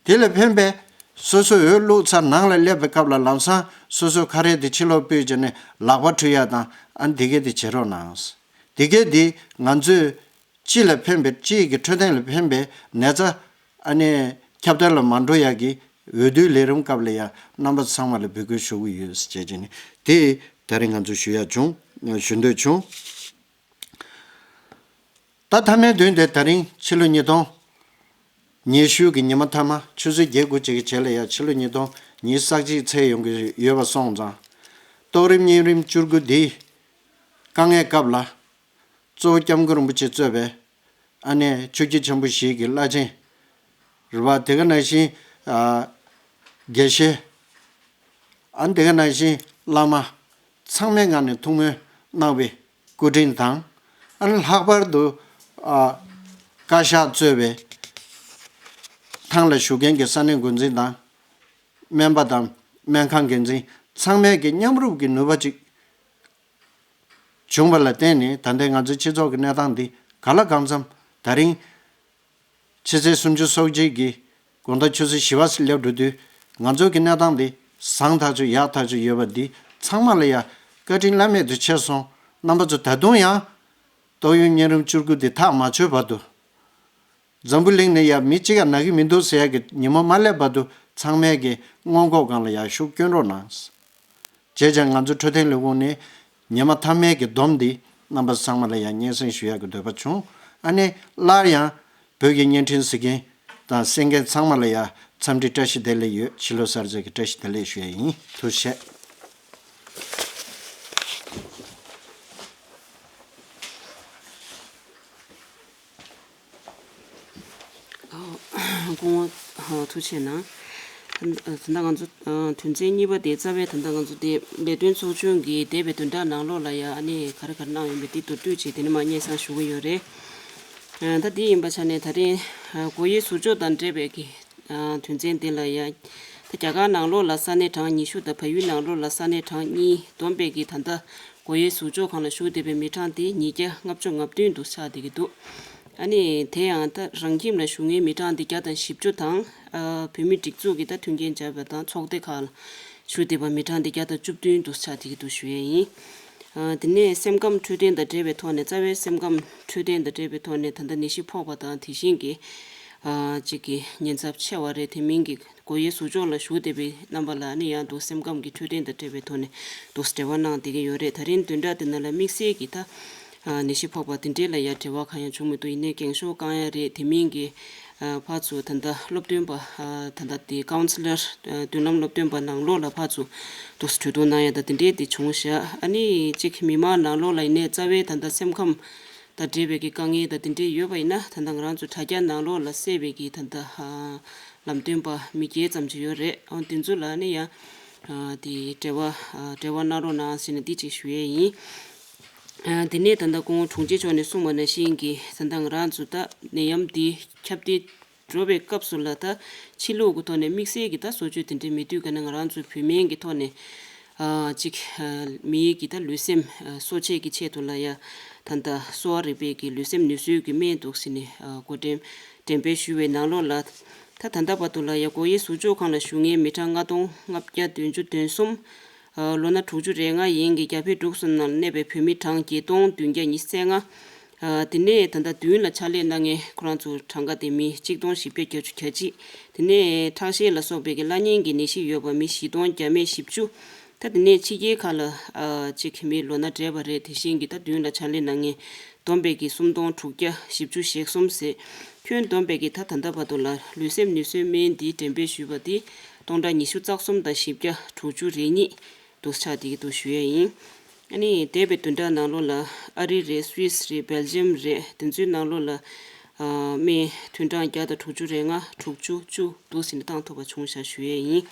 དེ་ལ་ཕན་པའི་སོ་སོ་འོས་བླུགས་ཚར་ནང་ལ་སླེབས་པའི་སྐབས་ལ་ལམ་སང་སོ་སོ་ཁ་རས་དེ་ཕྱི་ལོགས་ཕུད་བྱས་ནས་ལག་པ་འཁྲུ་ཡ་དང་ཨ་ནི་དེ་གས་དེ་བྱེད་རོགས་གནང་། དེ་གས་དེ་ང་ཚོས་སྤྱི་ལ་ཕན་པའི་སྤྱིའི་གི་འཕྲོད་བསྟེན་ལ་ཕན་པའི་ནད་རྩ་ཨ་ནི་ཁྱབ་གདལ་ལ་མ་འགྲོ་ཡ་གི་འོས་བསྡུའི་ལས་རིམ་སྐབས་ལ་ཡ་རྣམ་པ་ཚང་མ་ལ་འབོད་སྐུལ་ཞུ་གི་ཡོད་ཟེར་བྱས་བྱས་ནས་དེ་ད་རིང་ང་ཚོ་ཞུ་ཡ་བྱུང་ཞུ་འདོད་བྱུང་། ད་མཐའ་མའི་དོན་དེ་ད་རིང་ཕྱི་ལོ་ཉིས་སྟོང་ཉི་ཤུ་གི་ཉི་མ་མཐའ་མ་ཆུ་ཚོད་བརྒྱད་དགུ་ཅིག་གི་རྗེས་ལ་ཡ་ཕྱི་ལོ་ཉིས་སྟོང་ཉི་ཤུ་རྩ་གཅིག་ཚེས་ཡོང་གི་ཡོད་པ་སོང་ཙང་། ཏོག་རིམ་གཉན་རིམས་བཅུ་དགུ་འདིའི་དཀའ་ངལ་སྐབས་ལ་གཙོ་བོ་སྐྱབས་མགོན་རིན་པོ་ཆེ་གཙོས་པའི་ཨ་ནེ་ཆོས་བརྒྱུད་ཆེན་པོ་བཞི་གི་བླ་ཆེན་རེད་པ། དེ་ག་ནང་བཞིན་ཨ་དགེ་བཤེས། ཨ་ནི་དེ་ག་ནང་བཞིན་བླ་མ་ཚང་མའི་ངང་ནས་ཐུགས་སྨོན་གནང་བའི་སྐུ་དྲིན་དང་། ཨ་ནི་ལྷག་པར་དུ་ཨ་བཀའ་ཤག་གཙོས་པའི་ཐང་ལ་བཞུགས་མཁན་གྱི་ས་གནས་འགོ་འཛིན་དང་སྨན་པ་དང་སྨན་ཁང་འགན་འཛིན་ཚང་མས་ཀྱི་མཉམ་རུབ་ཀྱི་ནུས་པ་ཅིག་བྱུང་བ་ལ་བརྟེན་ནས་ད་ལྟའི་ང་ཚོའི་སྤྱི་ཚོགས་ཀྱི་གནས་སྟངས་འདི་ག་ལ་གང་འཚམ་ད་རིང་ཕྱི་ཚེས་སུམ་ཅུ་སོ་གཅིག་གི་དགོང་དག་ཆུ་ཚོད་བཞི་པ་སླེབས་འགྲོ་དུས་ང་ཚོ་གི་གནས་སྟངས་འདི་བཟང་ཐག་ཆོད་ཡག་ཐག་ཆོད་ཡོད་པ་འདི་ཚང་མ་ལ་ཡ་བཀའ་དྲིན་བླ་མེད་དུ་ཆེ་སོང་། རྣམ་པ་ཚོ་ད་དུང་ཡང་ཏོག་དབྱིབས་གཉན་རིམས་བཅུ་དགུ་འདི་ཐག་མ་ཆོད་བར་དུ་འཛམ་བུ་གླིང་ནས་ཡ་མི་གཅིག་ཀ་ན་གི་མི་འདུག་ཟེར་ཡ་གི་ཉིན་མོ་མ་སླེབས་བར་དུ་ཚང་མས་ཀྱི་སྔོན་འགོག་སྒང་ལ་ཡ་ཤུགས་བསྐྱོན་རོགས་གནང་། བྱས་ཙང་ང་ཚོ་འཕྲོད་བསྟེན་ལས་ཁུངས་ནས་ཉི་མ་མཐའ་མའི་གི་སྡོམ་འདི་རྣམ་པ་ཚང་མ་ལ་ཡང་སྙན་སེང་ཞུ་ཡག་གི་འདོད་པ་བྱུང་། ཨ་ནི་སླར་ཡང་བོད་ཀྱི་བརྙན་འཕྲིན་གཟིགས་མཁན་དང་གསན་མཁན་ཚང་མ་ལ་ཡང་འཚམས་འདྲི་བཀྲ་ཤིས་བདེ་ལེགས་ཡོད། ཕྱི་ལོ་གསར་ཚེས་ཀྱི་བཀྲ་ཤིས་བདེ་ལེགས་ཞུ་ཡ་ཡིན། ཐུགས་རྗེ་ཆེ། སྐུ་ངོ་ཐུགས་རྗེ་གནང་། ད་ལྟ་ང་ཚོ་དོན་ཚན་གཉིས་པ་དེ་རྩ་བའི་ད་ལྟ་ང་ཚོ་དེ་ལས་དོན་ཚོགས་ཆུང་གི་འདས་པའི་བདུན་ཕྲག་ནང་ལོགས་ལ་ཡང་ཨ་ནི་ག་རེ་ག་རེ་གནང་ཡོད་མེད་དེ་མདོར་བསྡུས་ཅིག་དེ་ནས་མར་སྙན་སེང་ཞུ་གི་ཡོད་རེད། ད་དེ་ཡིན་པ་ཆ་ནས་ད་རིང་སྒོ་དབྱེ་ཟུར་འཇོག་དང་འབྲེལ་བའི་གི་དོན་ཚན་དེ་ལ་ཡང་ད་རྒྱ་གར་ནང་ལོགས་ལ་ས་གནས་གྲངས་ཉི་ཤུ་དང་བལ་ཡུལ་ནང་ལོགས་ལ་ས་གནས་གྲངས་གཉིས་བསྡོམས་པའི་གི་ད་ལྟ་སྒོ་དབྱེ་ཟུར་འཇོག་ཁང་ལ་ཞུགས་བསྡད་པའི་མི་གྲངས་དེ་ཉིས་བརྒྱ་ལྔ་བཅུ་ང་བདུན་དུ་ཆགས་བསྡད་ཀྱི་འདུག་ཨ་ནི་དེ་ཡང་ད་རང་ཁྱིམ་ལ་བཞུགས་མཁན་མི་གྲངས་དེ་བརྒྱ་དང་བཞི་བཅུ་དང་། ཨ་བོད་མི་སྒྲིག་འཛུགས་ཀྱི་ད་མཐུན་རྐྱེན་སྦྱར་བ་དང་ཚོགས་སྡེ་ཁག་ལ་བཞུགས་བསྡད་པ་མི་གྲངས་དེ་བརྒྱ་དང་བཅུ་བདུན་དུ་ཆགས་བསྡད་ཀྱི་འདུག་ཞུ་ཡས་ཡིན། ཨ་དེ་ནས་སེམས་ཁམས་འཕྲོད་བསྟེན་དང་འབྲེལ་བའི་ཐོག་ནས་རྩ་བའི་སེམས་ཁམས་འཕྲོད་བསྟེན་དང་འབྲེལ་བའི་ཐོག་ནས་ད་ལྟ་ནད་གཞི་ཕོག་པ་དང་དེ་བཞིན་གྱི་ཨ་གཅིག་གི་ཉེན་ཚབས་ཆེ་བ་རེད། དེ་མིན་གྱི་སྒོ་དབྱེ་ཟུར་འཇོག་ལ་ཞུགས་བསྡད་པའི་རྣམ་པ་ལ་ནི་ཡང་འདུག་སེམས་ཁམས་ཀྱི་འཕྲོད་བསྟེན་དང་འབྲེལ་བའི་ཐོག་ནས་འདུག་འབྲེལ་བ་གནང་བསྡད་ཀྱི་ཡོད་རེད། ད་རིང་བདུན་ཕྲག་འདི་ནང་ལ་དམིགས་བསལ་གྱི་ད་ནད་གཞི་ཕོག་པ་དེ་འདྲས་ལ་ཡང་འབྲེལ་བ་གང་ཡང་བྱུང་མི་འདུག་ཡིན་ནའི་འགེངས་ཤོག་བསྐང་ཡ་རེད། དེ་མིན་གྱི་ཕར་ཚུར་ད་ལྟ་སློབ་སྟོན་པ་ད་ལྟ་དེ་ཀའུན་སི་ལར་མདུན་ལམ་སློབ་སྟོན་པ་ནང་ལོགས་ལ་ཕར་ཚུར་འདུག་གྲོས་བསྡུར་གནང་ཡ་ད་དེ་འདྲས་དེ་བྱུང་ཤག་ཨ་ནི་གཅིག་མི་མང་ནང་ལོགས་ལ་ཡིན་ནའི་རྩ་བའི་ད་ལྟ་སེམས་ཁམས་དང་འབྲེལ་བའི་གི་དཀའ་ངལ་དང་དེ་འདྲས་ཡོད་པ་ཡིན་ན་ད་ལྟ་ང་རང་ཚོ་དྲ་རྒྱ་ནང་ལོགས་ལ་གསལ་བའི་གི་ད་ལྟ་ལམ་སྟོན་པ་མི་བརྒྱད་ཙམ་ཅིག་ཡོད་རེད། ཨང་དེ་ཚོ་ལ་ནི་ཡང་དེ་འབྲེལ་བ་འབྲེལ་བ་གནང་རོགས་གནང་ཟེར་ནས་འདི་ཅིག་ཞུ་ཡས་ཡིན། དེ་ནས་ད་ལྟ་སྐུ་ངོ་དྲུང་ཆེ་མཆོག་ནས་གསུངས་པ་ནང་བཞིན་གྱི་ད་ལྟ་ང་རང་ཚོ་ད་ནད་ཡམས་འདི་ཁྱབ་གདལ་འགྲོ་བའི་སྐབས་སུ་ལ་ད་ཕྱི་ལོགས་ཀྱི་ཐོག་ནས་དམིགས་བསལ་གྱི་ད་བཟོ་བཅོས་དེ་འདྲའི་མེད་དུས་ཀ་ནས་ང་རང་ཚོའི་བོད་སྨན་གྱི་ཐོག་ནས་ཨ་གཅིག་ཨ་མིའི་གི་ད་ལུས་སེམས་ཨ་གསོ་བྱེད་ཀྱི་ཆེད་དུ་ལ་ཡ་ད་ལྟ་གསོ་བ་རིག་པའི་གི་ལུས་སེམས་ནུས་གསོའི་གི་སྨན་འདུག་ཟེར་ནས་ཨ་བགོ་འགྲེམས་འགྲེམས་སྤེལ་ཞུས་པའི་ནང་ལོགས་ལ་ད་ད་ལྟ་བར་དུ་ལ་ཡ་སྒོ་དབྱེ་ཟུར་འཇོག་ཁང་ལ་བཞུགས་མཁན་མི་གྲངས་ལྔ་སྟོང་ལྔ་བརྒྱ་བདུན་ཅུ་དོན་གསུམ། ལོ་ན་དྲུག་ཅུ་རེ་ལྔ་ཡན་གྱི་རྒྱ་བལ་འབྲུག་གསུམ་ནང་གནས་པའི་བོད་མི་གྲངས་བརྒྱད་སྟོང་བདུན་བརྒྱ་ཉི་ཤུ་རྩ་ལྔ། དེ་ནས་ད་ལྟ་མདུན་ལ་ཕྱག་ལས་གནང་མཁན་ཁོ་རང་ཚོ་གྲངས་ཀ་དེ་མི་གཅིག་སྟོང་བཞི་བརྒྱ་བརྒྱད་ཅུ་གྱ་གཅིག། དེ་ནས་ཁྲག་ཤེད་ལ་སོགས་པའི་གི་བླ་གཉན་གྱི་ནད་གཞི་ཡོད་པ་མི་བཞི་སྟོང་བརྒྱ་མེད་བཞི་བཅུ། ད་དེ་ནས་ཕྱི་རྒྱལ་ཁག་ལ་ཨ་ཅིག་མི་ལོ་ན་བགྲེས་པ་རེད། དེ་བཞིན་གྱི་ད་མདུན་ལ་ཕྱག་ལས་གནང་མཁན་བསྡོམས་པས་ཀྱི་སུམ་སྟོང་དྲུག་བརྒྱ་བཞི་བཅུ་ཞེ་གསུམ་ཟེར། ཁྱོན་བསྡོམས་པས་ཀྱི་ད་ད་ལྟ་བར་དུ་ལ་ལུས་སེམས་ནུས་གསོའི་སྨན་འདི་འགྲེམས་སྤེལ་ཞུས་པ་འདི་སྟོང་ཕྲག་ཉི་ཤུ་རྩ་གསུམ་དང་བཞི་བརྒྱ་དྲུག་ཅུ་རེ་གཉིས་འདུག་ཆགས་བསྡད་ཀྱི་འདུག་ཞུ་ཡས་ཡིན། ཨ་ནི་འདས་པའི་བདུན་ཕྲག་ནང་ལོགས་ལ་ཨ་རི་རེད། སུད་སི་རེད། སྦེལ་ཇམ་རེད། དེ་ཚོའི་ནང་ལོགས་ལ་ཨ་སྨན་ཐུན་གྲངས་བརྒྱ་དང་དྲུག་ཅུ་རེ་ལྔ། དྲུག་ཅུ་བཅུ་འདུག་ཟིན་བཏང་ཐུབ་པ་བྱུང་བཞག་ཞུ་ཡས་ཡིན།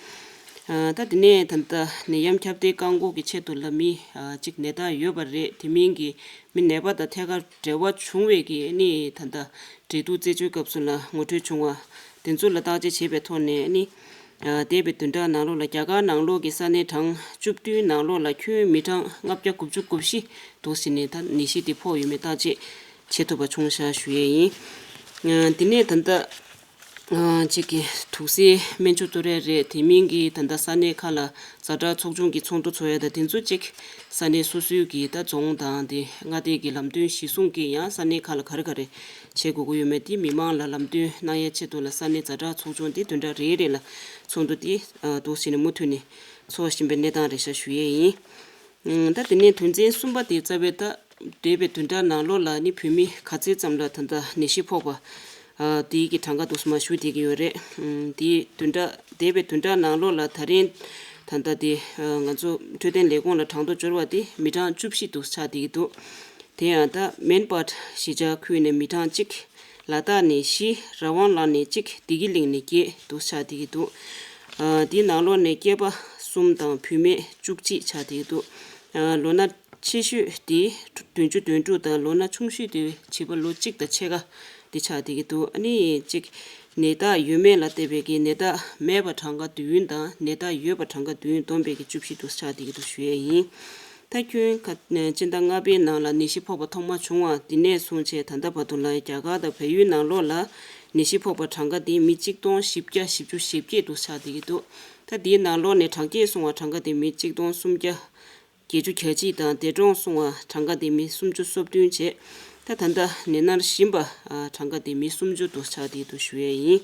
ཨ་ད་དེ་ནས་ད་ལྟ་ནད་ཡམས་ཁྱབ་གདལ་བཀག་འགོག་གི་ཆེད་དུ་ལ་མི་ཨ་གཅིག་ནད་རྟགས་ཡོད་པ་རེད། དེ་མིན་གྱི་མི་ནད་པ་དང་ཐད་ཀར་འབྲེལ་བ་བྱུང་བའི་གི་ནི་ད་ལྟ་འབྲེལ་གཏུག་རྩད་གཅོད་སྐབས་སུ་ལ་ངོ་སྤྲོད་བྱུང་བ་དེ་ཚོ་ལ་བརྟག་དཔྱད་བྱས་པའི་ཐོག་ནས་ནི་ཨ་འདས་པའི་བདུན་ཕྲག་ནང་ལོགས་ལ་རྒྱ་གར་ནང་ལོགས་ཀྱི་ས་གནས་གྲངས་བཅུ་བདུན་ནང་ལོགས་ལ་ཁྱོན་མི་གྲངས་ལྔ་བརྒྱ་དགུ་བཅུ་གོ་བཞི་འདུག་ཟིན་ནས་ད་ནད་གཞི་དེ་ཕོག་ཡོད་མེད་བརྟག་དཔྱད་བྱེད་ཐུབ་པ་བྱུང་བཞག་ཞུ་ཡས་ཡིན། ཨ་དེ་ནས་ད་ལྟ་ཨ་གཅིག་གི་དུག་སེལ་སྨན་བཅོས་གཏོང་ཡས་རེད། དེ་མིན་གྱི་ད་ལྟ་ས་གནས་ཁག་ལ་ཛ་དྲག་ཚོགས་ཆུང་གི་ཚོགས་འདུ་ཚོགས་ཡས་དང་དེ་ཚོ་གཅིག་ས་གནས་སོ་སོའི་གི་ད་རྫོང་དང་དེ་མངའ་སྡེ་གི་ལམ་སྟོན་གཞི་བཟུང་གི་ཡང་ས་གནས་ཁག་ལ་ག་རེ་ག་རེ་བྱེད་དགོས་ཀྱི་ཡོད་མེད་དེ་མི་མང་ལ་ལམ་སྟོན་གནང་ཡས་ཆེད་དུ་ལ་ས་གནས་ཛ་དྲག་ཚོགས་ཆུང་དེ་བདུན་ཕྲག་རེ་རེ་ལ་ཚོགས་འདུ་དེ་ཨ་འདུག་ཟིན་ནས་མུ་མཐུད་ནས་ཚོགས་བཞིན་པའི་གནས་སྟངས་རེད་ཤག་ཞུ་ཡས་ཡིན། ཨང་། ད་དེ་ནས་དོན་ཚན་གསུམ་པ་དེ་རྩ་བའི་ད་འདས་པའི་བདུན་ཕྲག་ནང་ལོགས་ལ་ནི་བོད་མི་ག་ཚད་ཙམ་ལ་ད་ལྟ་ནད་གཞི་ཕོག་པ་ཨ་དེའི་གི་གྲངས་ཀ་འདུག་སེ་མར་ཞུ་བསྡད་ཀྱི་ཡོད་རེད། ཨང་། དེའི་བདུན་ཕྲག་འདས་པའི་བདུན་ཕྲག་ནང་ལོགས་ལ་ད་རིང་ད་ལྟ་དེ་ཨ་ང་ཚོ་འཕྲོད་བསྟེན་ལས་ཁུངས་ལ་གྲངས་ཐོ་འབྱོར་བ་དེ་མི་གྲངས་བཅུ་བཞི་འདུག་ཆགས་བསྡད་ཀྱི་འདུག་དེ་ཡང་ད་མེན་པཱར་གཞིས་ཆགས་ཁུལ་ནས་མི་གྲངས་གཅིག་ལ་དྭགས་ནས་བཞི། ར་ཝང་ལ་ནས་གཅིག་བདེ་སྐྱིད་གླིང་ནས་བརྒྱད་འདུག་ཆགས་བསྡད་ཀྱི་འདུག་ཨ་དེའི་ནང་ལོགས་ནས་སྐྱེས་པ་གསུམ་དང་བུད་མེད་བཅུ་གཅིག་ཆགས་བསྡད་ཀྱི་འདུག་ཨ་ལོ་ན་ཆེ་ཤོས་དེ་བདུན་ཅུ་དོན་དྲུག་དང་ལོ་ན་ཆུང་ཤོས་དེ་བྱིས་པ་ལོ་གཅིག་དང་ཕྱེད་ཀ་དེ་ཆགས་བསྡད་ཀྱི་འདུག་ཨ་ནི་གཅིག་ནད་རྟགས་ཡོད་མེད་ལ་བལྟས་པའི་གི་ནད་རྟགས་མེད་པ་གྲངས་ཀ་བདུན་དང་ནད་རྟགས་ཡོད་པ་གྲངས་ཀ་བདུན་བསྡོམས་པའི་གི་བཅུ་བཞི་འདུག་ཆགས་བསྡད་ཀྱི་འདུག་ཞུ་ཡས་ཡིན། ད་ཁྱོན་ཁ་སྤྱི་ཟླ་ལྔ་པའི་ནང་ལ་ནད་གཞི་ཕོག་པ་ཐོག་མ་བྱུང་བ་དེ་ནས་བཟུང་བྱས་ད་ལྟ་བར་དུ་ལ་རྒྱ་གར་དང་བལ་ཡུལ་ནང་ལོགས་ལ་ནད་གཞི་ཕོག་པ་གྲངས་ཀ་དེ་མི་གཅིག་སྟོང་བཞི་བརྒྱ་བཞི་བཅུ་ཞེ་བརྒྱད་དུ་ཆགས་བསྡད་ཀྱི་འདུག་ད་དེའི་ནང་ལོགས་ནས་དྲག་སྐྱེད་སོང་བ་གྲངས་ཀ་དེ་མི་གཅིག་སྟོང་སུམ་བརྒྱ་བརྒྱད་ཅུ་གྱ་གཅིག་དང་འདས་གྲོངས་སོང་བ་གྲངས་ཀ་དེ་མི་སུམ་ཅུ་སོ་བདུན་བྱས། ད་ད་ལྟ་ནད་མནར་བཞིན་པ་ཨ་གྲངས་ཀ་དེ་མི་སུམ་ཅུ་དུ་ཆགས་བསྡད་འདུག་ཞུ་ཡས་ཡིན།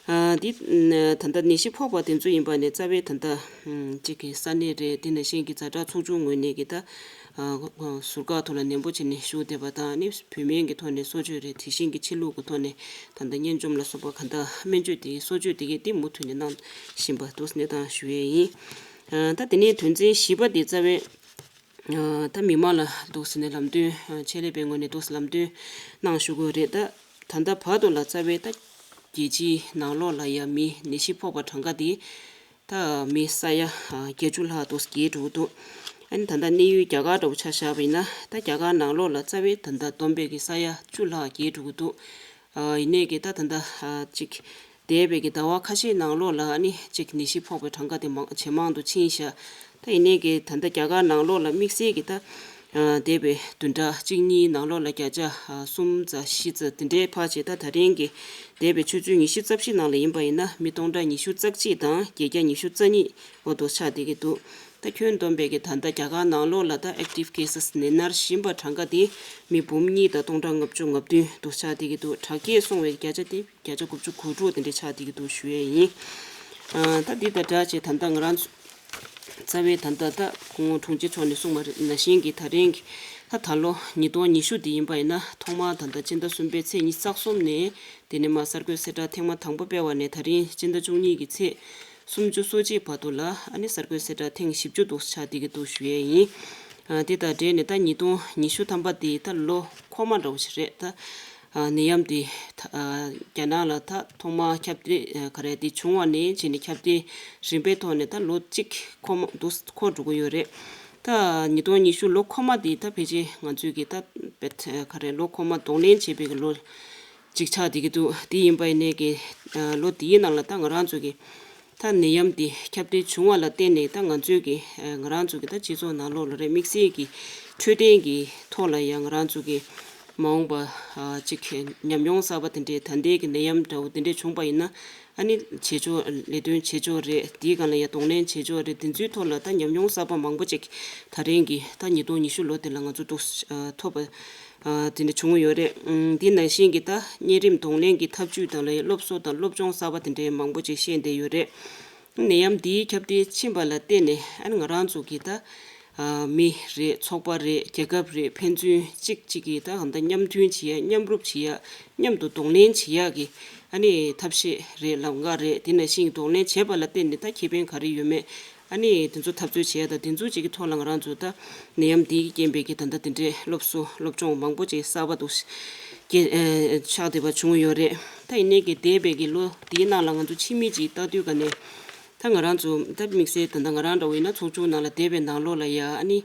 ཨ་འདི་ད་ལྟ་ནད་གཞི་ཕོག་པ་དེ་ཚོ་ཡིན་པ་ནས་རྩ་བའི་ད་ལྟ་གཅིག་གི་ས་གནས་རེད། དེ་ནང་བཞིན་གྱི་ཛ་དྲག་ཚོགས་ཆུང་ངོས་ནས་ཀྱི་ད་ཨ་ཟུར་བཀག་ཐོག་ལ་ནན་པོ་བྱས་ནས་བཞུགས་བསྡད་པ་དང་ནི་བོད་སྨན་གྱི་ཐོག་ནས་གསོ་བཅོས་རེད། དེ་བཞིན་གྱི་ཕྱི་ལུགས་ཀྱི་ཐོག་ནས་ད་ལྟ་གཉན་འཇོམས་ལ་སོགས་པ་ག་འདྲ་སྨན་བཅོས་དེ་གསོ་བཅོས་དེ་གའི་དེ་མུ་མཐུད་ནས་གནང་བཞིན་པ་འདུག་གནས་སྟངས་ཞུ་ཡས་ཡིན། ཨ་ད་དེ་ནས་དོན་ཚན་བཞི་པ་དེ་རྩ་བའི་ཨ་ད་མི་མང་ལ་འདུག་སེ་ནས་ལམ་སྟོན་ཨ་ཆེད་ལས་པའི་ངོས་ནས་འདུག་སེ་ལམ་སྟོན་གནང་ཞུ་དགོས་རེད། ད་ད་ལྟ་བར་དུ་ལ་རྩ་བའི་ད་རྒྱལ་སྤྱིའི་ནང་ལོགས་ལ་ཡ་མི་ནད་གཞི་ཕོག་པ་གྲངས་ཀ་དེ་ད་མི་ས་ཡ་ཨ་བརྒྱད་ཅུ་ལྷག་འདུག་སེ་རྒལ་འགྲོ་གི་འདུག་ཨ་ནི་ད་ལྟ་གནས་ཡུལ་རྒྱ་གར་འདྲ་བོ་ཆ་བཞག་པ་ཡིན་ན་ད་རྒྱ་གར་ནང་ལོགས་ལ་རྩ་བའི་ད་ལྟ་བསྡོམས་པའི་གི་ས་ཡ་བཅུ་ལྷག་རྒལ་འགྲོ་གི་འདུག་ཨ་ཡིན་ནའི་གི་ད་ད་ལྟ་ཨ་གཅིག་འདས་པའི་གི་ཟླ་བ་ཁ་ཤས་ནང་ལོགས་ལ་ཨ་ནི་གཅིག་ནད་གཞི་ཕོག་པའི་གྲངས་ཀ་དེ་མང་ཇེ་མང་དུ་ཕྱིན་ཤག་ད་ཡིན་ནའི་གི་ད་ལྟ་རྒྱ་གར་ནང་ལོགས་ལ་དམིགས་བསལ་གི་ད་ཨ་འདས་པའི་བདུན་ཕྲག་གཅིག་གཉིས་ནང་ལོགས་ལ་བརྒྱ་ཆ་ཨ་གསུམ་ཙམ་བཞི་ཙམ་དེ་འདྲའི་འཕར་བྱས། ད་ད་རིང་གི་འདས་པའི་ཆུ་ཚོད་ཉི་ཤུ་རྩ་བཞི་ནང་ལ་ཡིན་པ་ཡིན་ན་མི་སྟོང་ཕྲག་ཉི་ཤུ་རྩ་གཅིག་དང་བརྒྱད་བརྒྱ་ཉི་ཤུ་རྩ་གཉིས་འོ་དོ་ཆགས་བསྡད་ཀྱི་འདུག་ད་ཁྱོན་བསྡོམས་པའི་གི་ད་ལྟ་རྒྱ་གར་ནང་ལོགས་ལ་ད་active cases ནད་མནར་བཞིན་པ་གྲངས་ཀ་དེ་མི་འབུམ་གཉིས་དང་སྟོང་ཕྲག་ལྔ་བཅུ་ང་བདུན་དུ་ཆགས་བསྡད་ཀྱི་འདུག་དྲག་སྐྱེད་སོང་བའི་བརྒྱ་ཆ་དེ་བརྒྱ་ཆ་དགུ་བཅུ་གོ་དྲུག་དེ་འདྲ་ཆགས་བསྡད་ཀྱི་འདུག་ཞུ་ཡས་ཡིན། ཨ་ད་འདི་དང་སྦྲགས་བྱས་ད་ལྟ་ང་རང་ཚོ་རྩ་བའི་ད་ལྟ་ད་སྐུ་ངོ་དྲུང་ཆེ་མཆོག་ནས་གསུངས་པ་ནང་བཞིན་གྱི་ད་རིང་གི་ད་ད་ལོ་ཉིས་སྟོང་ཉི་ཤུ་འདི་ཡིན་པ་ཡིན་ན་ཐོག་མར་ད་ལྟ་སྤྱི་ཟླ་གསུམ་པའི་ཚེས་ཉི་ཤུ་རྩ་གསུམ་ནས་དེ་ནས་མར་གསར་འགོད་གསལ་བསྒྲགས་ཐེངས་མ་དང་པོ་སྤེལ་བ་ནས་ད་རིང་སྤྱི་ཟླ་བཅུ་གཉིས་ཀྱི་ཚེས་སུམ་ཅུ་སོ་གཅིག་བར་དུ་ལ་ཨ་ནི་གསར་འགོད་གསལ་བསྒྲགས་ཐེངས་བཞི་བཅུ་འདུག་ཆགས་བསྡད་ཀྱི་འདུག་ཞུ་ཡས་ཡིན། ཨ་དེ་དང་འབྲེལ་ནས་ད་ཉིས་སྟོང་ཉི་ཤུ་ཐམ་པ་དེ་ད་ལོ་འཁོར་མ་འདྲ་བོ་ཞིག་རེད། ད་ཨ་ནད་ཡམས་དེ་ད་ཨ་རྒྱ་ནག་ལ་ད་ཐོག་མར་ཁྱབ་གདལ་ཨ་ག་རེ་དེ་བྱུང་བ་ནས་བྱས་ནས་ཁྱབ་གདལ་རིམ་པའི་ཐོག་ནས་ད་ལོ་གཅིག་འཁོར་མ་འདུག་འཁོར་འགྲོ་གི་ཡོད་རེད། ད་ཉིས་སྟོང་ཉི་ཤུ་ལོ་འཁོར་མ་དེ་ད་ཕལ་ཆེར་ང་ཚོས་ཀྱི་ད་བེད་ག་རེ་ལོ་འཁོར་མ་གདོང་ལེན་བྱེད་པའི་གི་ལོ་གཅིག་ཆགས་བསྡད་ཀྱི་འདུག་དེ་ཡིན་པ་ཡིན་ནའི་གི་ཨ་ལོ་དེའི་ནང་ལ་ད་ང་རང་ཚོ་གི་ད་ནད་ཡམས་དེ་ཁྱབ་གདལ་བྱུང་བ་ལ་བརྟེན་ནས་ད་ང་ཚོའི་གི་ཨ་ང་རང་ཚོ་གི་ད་སྤྱི་ཚོགས་ནང་ལོགས་ལ་རེད་དམིགས་བསལ་གྱི་འཕྲོད་བསྟེན་གྱི་ཐོག་ལ་ཡང་ང་རང་ཚོ་གི་མ་འོངས་པ་ཨ་གཅིག་གི་ཉམས་མྱོང་གསར་པ་དེ་འདྲའི་ད་ལྟའི་གི་ནད་ཡམས་འདྲ་བོ་དེ་འདྲའི་བྱུང་པ་ཡིན་ན་ ཨ་ནི་བྱེད་ཕྱོགས་ལས་དོན་བྱེད་ཕྱོགས་རེད། དེའི་སྒང་ལ་ཡ་གདོང་ལེན་བྱེད་ཕྱོགས་རེད། དེ་ཚོའི་ཐོག་ལ་ད་ཉམས་མྱོང་གསར་པ་མང་པོ་ཅིག་ད་རིང་གི་ད་ཉིས་སྟོང་ཉི་ཤུ་ལོ་དེ་ལ་ང་ཚོ་ཐོབ་པ་དེ་འདྲ་བྱུང་ཡོད་རེད། དེ་ནང་བཞིན་གྱི་ད་གཉན་རིམས་གདོང་ལེན་གྱི་ཐབས་ཇུས་དང་ལ་ཡ་སློབ་གསོ་དང་སློབ་སྦྱོང་གསར་པ་དེ་འདྲའི་མང་པོ་ཅིག་བཤད་བསྡད་ཡོད་རེད། ནད་ཡམས་འདིའི་ཁྱབ་གདལ་ཕྱིན་པ་ལ་བརྟེན་ནས་ཨ་ནི་ང་རང་ཚོ་གི་ད་མི་རེད། ཚོགས་པ་རེད། རྒྱལ་ཁབ་རེད། ཕན་ཚུན་གཅིག་གཅིག་གི་ད་གང་ལྟར་མཉམ་མཐུན་བྱེད་ཡ། མཉམ་རུབ་བྱེད་ཡ། མཉམ་དུ་གདོང་ལེན་བྱེད་ཡ་གི་ཨ་ནི་ཐབས་ཤེས་རེད། ལམ་ཁ་རེད། དེ་ནང་བཞིན་གདོང་ལེན་བྱས་པ་ལ་བརྟེན་ནས་ད་ཁེ་ཕན་ག་རེ་ཡོད་མེད་ཨ་ནི་དེ་ཚོ་འཐབ་རྩོད་བྱེད་ཡ་དང་། དེ་ཚོ་གཅིག་གི་ཐོག་ལ་ང་རང་ཚོ་ད་ནད་ཡམས་འདིའི་རྐྱེན་པས་ཀྱི་ད་ལྟ་དེ་འདྲའི་སློབ་གསོ་སློབ་སྦྱོང་མང་པོ་ཅིག་གསར་པ་འདུག་སྐྱེ་ཆགས་བསྡད་པ་བྱུང་ཡོད་རེད། ད་ཡིན་ནའི་གི་འདས་པའི་གི་ལོ་འདིའི་ནང་ལ་ང་ཚོ་ཕྱི་མིག་ཅིག་ལྟ་དུས་ག་ནས་ད་ང་རང་ཚོ་ད་དམིགས་བསལ་ད་ལྟ་ང་རང་འདྲ་བོ་ཡིན་ན་ཚོགས་ཆུང་ནང་ལ་བསྡད་པའི་ནང་ལོགས་ལ་ཡ་ཨ་ནི་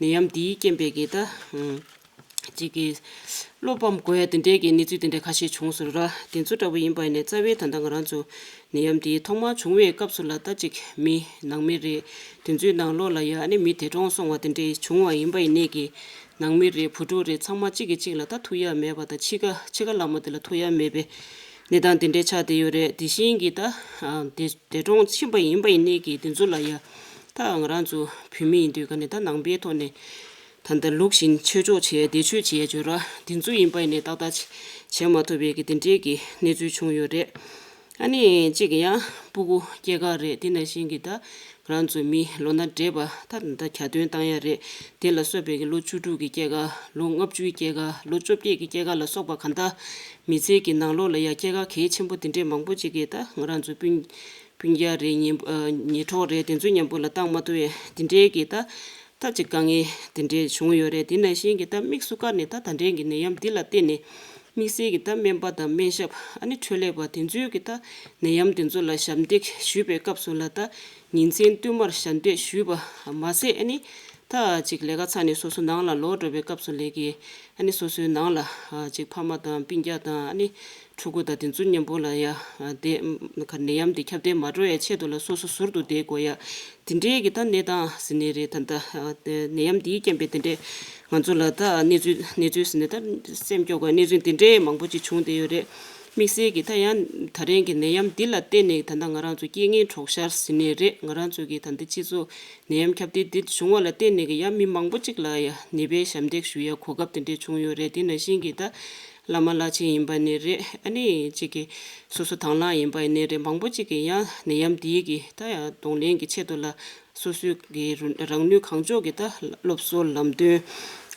ནད་ཡམས་འདིའི་རྐྱེན་པས་ཀྱི་ད་ཅིག་གི་བློ་ཕམ་དགོས་ཡ་དེ་འདྲའི་གི་གནས་ཚུལ་དེ་འདྲ་ཁ་ཤས་བྱུང་སོང་ར། དེ་ཚོ་འདྲ་བོ་ཡིན་པ་ཡིན་ནའི་རྩ་བའི་ད་ལྟ་ང་རང་ཚོ་ནད་ཡམས་འདི་ཐོག་མར་བྱུང་བའི་སྐབས་སུ་ལ་ད་ཅིག་མི་ནང་མི་རེད། དེ་ཚོའི་ནང་ལོགས་ལ་ཡ་ཨ་ནི་མི་འདས་གྲོངས་སོང་བ་དེ་འདྲའི་བྱུང་བ་ཡིན་པ་ཡིན་ནའི་གི་ནང་མི་རེད། བུ་ཕྲུག་རེད། ཚང་མ་གཅིག་གིས་གཅིག་ལ་ད་ཐུག་ཡ་མེད་པ་དང་། འཆི་ཁ་འཆི་ཁ་ལ་མོ་དེ་ལ་ཐུག་ཡ་མེད་པའི་གནས་སྟངས་དེ་འདྲའི་ཆགས་བསྡད་ཡོད་རེད། དེ་བཞིན་གྱི་ད་ཨ་འདས་འདས་གྲོངས་ཕྱིན་པ་ཡིན་པ་ཡིན་ནའི་གི་དེ་ཚོ་ལ་ཡ་ད་ང་རང་ཚོ་བོད་མི་ཡིན་དུས་ག་ནས་ད་ནང་པའི་ཐོག་ནས་ད་ལྟ་ལུགས་བཞིན་ཆོས་ཕྱོགས་བྱས། བདེ་ཆོས་བྱས་བརྗོད་ར་དེ་ཚོ་ཡིན་པ་ཡིན་ནའི་ཏག་ཏག་བྱེད་མ་ཐུབ་པའི་གི་དེ་འདྲའི་གི་གནས་ཚུལ་བྱུང་ཡོད་རེད། ཨ་ནི་གཅིག་ཡང་སྤུ་གུ་སྐྱེས་སྐར་རེད། དེ་ནང་བཞིན་གྱི་ད་ང་རང་ཚོ་མི་ལོ་ན་བགྲེས་པ་ད་ད་གྱ་སྟོན་བཏང་ཡ་རེད། དེ་ལ་སོགས་པའི་གི་ལོ་བཅུ་དྲུག་གི་སྐྱེས་སྐར། ལོ་ལྔ་བཅུའི་སྐྱེས་སྐར། ལོ་བཅོ་བརྒྱད་ཀྱི་སྐྱེས་སྐར་ལ་སོགས་པ་གང་ལྟར་མི་ཚེ་གི་ནང་ལོགས་ལ་ཡ་སྐྱེས་སྐར་གལ་ཆེན་པོ་དེ་འདྲའི་མང་པོ་ཅིག་གི་ད་ང་རང་ཚོ་སྤུན་སྤུན་ཀྱག་རེད། ཉེ་ཉེ་གྲོགས་རེད། དེ་ཚོའི་མཉམ་པོ་ལ་བཏང་མ་ཐུབ་ཡ་དེ་འདྲའི་གི་ད་ད་ཅིག་དཀའ་ངལ་དེ་འདྲའི་བྱུང་ཡོད་རེད། དེ་ནང་བཞིན་གྱི་ད་དམིགས་སུ་བཀར་ནས་ད་ད་ལྟའི་གི་ནད་ཡམས་འདི་ལ་བརྟེན་ནས་དམིགས་བསལ་གྱི་ད་སྨན་པ་དང་སྨན་ཞབས། ཨ་ནི་འཕྲོད་ལས་པ་དེ་ཚོའི་གི་ད་ནད་ཡམས་དེ་ཚོ་ལ་ཞབས་འདེགས་ཞུས་པའི་སྐབས་སུ་ལ་ད་ཉིན་མཚན་བསྟུད་མར་ཞབས་འདེགས་ཞུས་པ་མ་ཟད། ཨ་ནི་ད་ཅིག་ལས་ཀ་ཚར་ནས་སོ་སོ་ནང་ལ་ལོག་འགྲོ་བའི་སྐབས་སུ་ལས་ཀྱི་ཨ་ནི་སོ་སོའི་ནང་ལ་ཅིག་ཕ་མ་དང་སྤུན་ཀྱག་དང་ཨ་ནི་ཕྲུ་གུ་དང་དེ་ཚོ་མཉམ་པོ་ལ་ཡ་དེ་ག་ནད་ཡམས་དེ་ཁྱབ་གདལ་མ་འགྲོ་ཡ་ཆེད་དུ་ལ་སོ་སོ་ཟུར་དུ་བསྡད་དགོས་ཡ་དེ་འདྲའི་གི་ད་གནས་སྟངས་ཟེར་ནའི་རེད། ད་ད་ནད་ཡམས་འདིའི་རྐྱེན་པས་དེ་འདྲའི་ང་ཚོ་ལ་ད་གནས་ཚུལ་གནས་ཚུལ་ཟེར་ནས་ད་སེམས་སྐྱོ་དགོས་གནས་ཚུལ་དེ་འདྲའི་མང་པོ་ཅིག་བྱུང་བསྡད་ཡོད་རེད། དམིགས་བསལ་གྱི་ད་ཡང་ད་རིང་གི་ནད་ཡམས་འདི་ལ་བརྟེན་ནས་ད་ལྟ་ང་རང་ཚོ་རྐྱེན་ངན་གྲོགས་ཤར་ཟེར་ནའི་རེད། ང་རང་ཚོ་གི་ད་ལྟ་སྤྱི་ཚོགས་ནད་ཡམས་ཁྱབ་གདལ་འདི་བྱུང་བ་ལ་བརྟེན་ནས་གི་ཡང་མི་མང་པོ་ཅིག་ལ་ཡང་ནད་པའི་ཞབས་འདེགས་ཞུ་ཡ་གོ་སྐབས་དེ་འདྲས་བྱུང་ཡོད་རེད། དེ་ནང་བཞིན་གྱི་ད་བླ་མ་བླ་ཆེན་ཡིན་པ་ནི་རེད། ཨ་ནི་གཅིག་གི་སོ་སོ་དང་བླངས་ཡིན་པ་ནི་རེད། མང་པོ་ཅིག་གི་ཡང་ནད་ཡམས་འདིའི་གི་ད་ཡང་གདོང་ལེན་གྱི་ཆེད་དུ་ལ་སོ་སོའི་གི་རུ་རང་ནུས་གང་ལྕོགས་ཀྱི་ད་སློབ་གསོ་ལམ་སྟོན་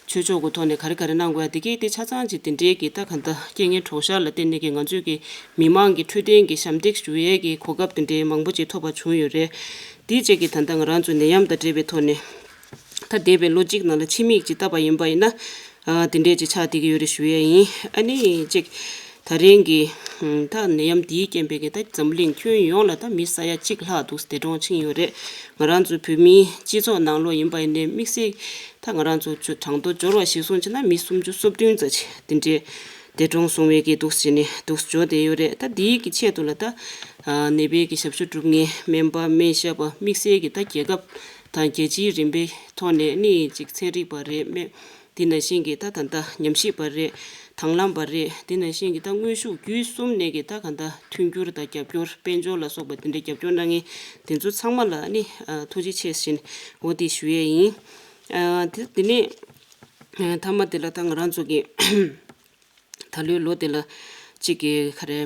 ཆོས་ཕྱོགས་ཀྱི་ཐོག་ནས་ག་རེ་ག་རེ་གནང་དགོས་ཡ་དེ་གས་དེ་ཆ་ཚང་ཅིག་དེ་འདྲའི་གི་ད་ག་ད་རྐྱེན་ངན་གྲོགས་ཤར་ལ་བརྟེན་ནས་གི་ང་ཚོའི་གི་མི་མང་གི་འཕྲོད་བསྟེན་གྱི་ཞབས་འདེགས་ཞུ་ཡས་ཀྱི་གོ་སྐབས་དེ་འདྲའི་མང་པོ་ཅིག་ཐོབ་པ་བྱུང་ཡོད་རེད། དེའི་རྗེས་ཀྱི་ད་ལྟ་ང་རང་ཚོའི་ནད་ཡམས་དང་འབྲེལ་བའི་ཐོག་ནས་ད་འདས་པའི་ལོ་གཅིག་ནང་ལ་ཕྱི་མིག་ཅིག་བལྟས་པ་ཡིན་པ་ཡིན་ན། ཨ་དེ་འདྲས་ཅིག་ཆགས་བསྡད་ཀྱི་ཡོད་རེད་ཞུ་ཡས་ཡིན། ཨ་ནི་གཅིག་ད་རིང་གི་ད་ནད་ཡམས་འདིའི་རྐྱེན་པས་ཀྱི་ད་འཛམ་གླིང་ཁྱོན་ཡོངས་ལ་ད་མི་ས་ཡ་གཅིག་ལྷག་འདུག་འདས་གྲོངས་ཕྱིན་ཡོད་རེད། ང་རང་ཚོའི་བོད་མིའི་སྤྱི་ཚོགས་ནང་ལོགས་ཡིན་པ་ཡིན་ནའི་དམིགས་བསལ་ད་ང་རང་ཚོ་གྲངས་ཐོ་འབྱོར་བ་གཞིར་བཟུང་བྱས་ན་མི་སུམ་ཅུ་སོ་བདུན་ཙམ་ཅིག་དེ་འདྲས་འདས་གྲོངས་སོང་བའི་གི་འདུག་ཟེར་ནས་འདུག་འབྱོར་བསྡད་ཡོད་རེད། ད་འདིའི་གི་ཆེད་དུ་ལ་ད་ནད་པའི་གི་ཞབས་ཞུ་སྒྲུབ་མཁན་སྨན་པ་སྨན་ཞབས་པ་དམིགས་བསལ་གྱི་ད་རྒྱལ་ཁབ་དང་རྒྱལ་སྤྱིའི་རིམ་པའི་ཐོག་ནས་ནི་ཅིག་ཚན་རིག་པ་རེད། སྨན་དེ་ནང་བཞིན་གྱི་ད་ད་ལྟ་ཉམས་ཞིབ་པ་རེད། དང་བླངས་པ་རེད། དེ་ནང་བཞིན་གྱི་ད་དངོས་ཤུགས་བརྒྱུད་གསུམ་ནས་ཀྱི་ད་ག་ད་མཐུན་འགྱུར་དང་རྒྱབ་སྐྱོར་དཔལ་འབྱོར་ལ་སོགས་པ་དེ་འདྲའི་རྒྱབ་སྐྱོར་གནང་མཁན་དེ་ཚོ་ཚང་མ་ལ་ནི་ཐུགས་རྗེ་ཆེ་ཞེས་འོ་དེ་ཞུ་ཡས་ཡིན། དེ་དེ་ནས་མཐའ་མ་དེ་ལ་ད་ང་རང་ཚོ་གི་ད་ལོའི་ལོ་དེ་ལ་གཅིག་གི་ག་རེ་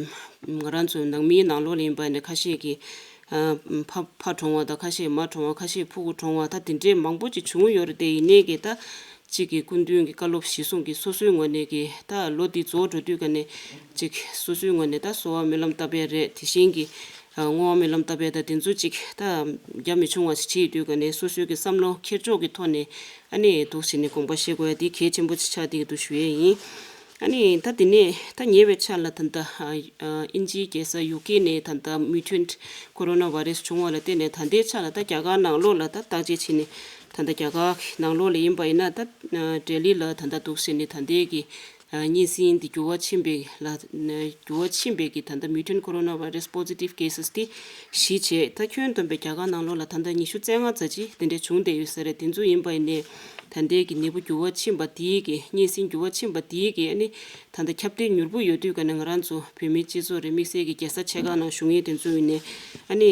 ང་རང་ཚོ་ནང་མིའི་ནང་ལོགས་ལ་ཡིན་པ་ནས་ཁ་ཤས་ཀྱི་ཨ་ཕ་ཕ་གྲོངས་པ་དང་ཁ་ཤས་མ་གྲོངས་པ། ཁ་ཤས་ཕྲུ་གུ་གྲོངས་པ། ད་དེ་འདྲའི་མང་པོ་ཅིག་བྱུང་ཡོད་རེད། དེ་ཡིན་ནའི་གི་ད་གཅིག་གི་སྐུ་མདུན་གྱི་བཀའ་སློབ་གཞིར་བཟུང་གི་སོ་སོའི་ངོས་ནས་ཀྱི་ད་ལོ་འདི་རྫོགས་འགྲོ་དུས་ཀ་ནས་གཅིག་སོ་སོའི་ངོས་ནས་ད་གསོལ་བ་སྨོན་ལམ་བཏབ་པ་རེད། དེ་བཞིན་གྱི་བསྔོ་བ་སྨོན་ལམ་བཏབ་པ་དང་དེ་ཚོ་གཅིག་ད་རྒྱ་མི་ཆུང་བ་ཞིག་བྱེད་དུས་ཀ་ནས་སོ་སོའི་གི་བསམ་བློ་འཁྱེར་ཕྱོགས་ཀྱི་ཐོག་ནས་ཨ་ནི་འདུག་ཟེར་ནས་དགོངས་པ་བཞེས་དགོས་ཡ་དེ་གལ་ཆེན་པོ་ཆགས་བསྡད་ཀྱི་འདུག་ཞུ་ཡས་ཡིན། ཨ་ནི་ད་དེ་ནས་ད་ཉེ་བའི་ཆར་ལ་ད་ལྟ་ཨིན་ཇིའི་རྒྱལ་ས་ཡུ་ཀེ་ནས་ད་ལྟ་མུ་ཊན་ཊི་ཀོ་རོ་ན་བྷ་རེ་སི་བྱུང་བ་ལ་བརྟེན་ནས་ད་ལྟའི་ཆར་ལ་ད་རྒྱ་གར་ནང་ལོགས་ལ་ད་བརྟག་དཔྱད་བྱས་ནས་ད་ལྟ་རྒྱ་གར་ནང་ལོགས་ལ་ཡིན་པ་ཡིན་ན་ད་ལྡི་ལི་ལ་ད་ལྟ་འདུག་ཟེར་ནས་ད་ལྟའི་གི་ གཉན་སྲིན་འདི་འགྱུར་བ་ཕྱིན་པའི་ལ་འགྱུར་བ་ཕྱིན་པའི་གི་ད་ལྟ་mutant coronavirus positive cases དེ་བཞི་བྱས། ད་ཁྱོན་བསྡོམས་པའི་རྒྱ་གར་ནང་ལོགས་ལ་ད་ལྟ་ཉི་ཤུ་རྩ་ལྔ་ཙམ་ཅིག་དེ་འདྲ་བྱུང་བསྡད་ཡོད་ས་རེད། དེ་ཚོ་ཡིན་པ་ཡིན་ནའི་ད་ལྟའི་གི་ནད་འབུ་འགྱུར་བ་ཕྱིན་པ་དེའི་གི་གཉན་སྲིན་འགྱུར་བ་ཕྱིན་པ་དེའི་གི་ཨ་ནི་ད་ལྟ་ཁྱབ་གདལ་མྱུར་པོ་ཡོད་དུས་ཀ་ནས་ང་རང་ཚོ་བོད་མིའི་སྤྱི་ཚོགས་རེད། དམིགས་བསལ་གྱི་རྒྱལ་ས་ཆེ་ཁག་ནང་བཞུགས་མཁན་དེ་ཚོ་ཡིན་ནའི་ཨ་ནི་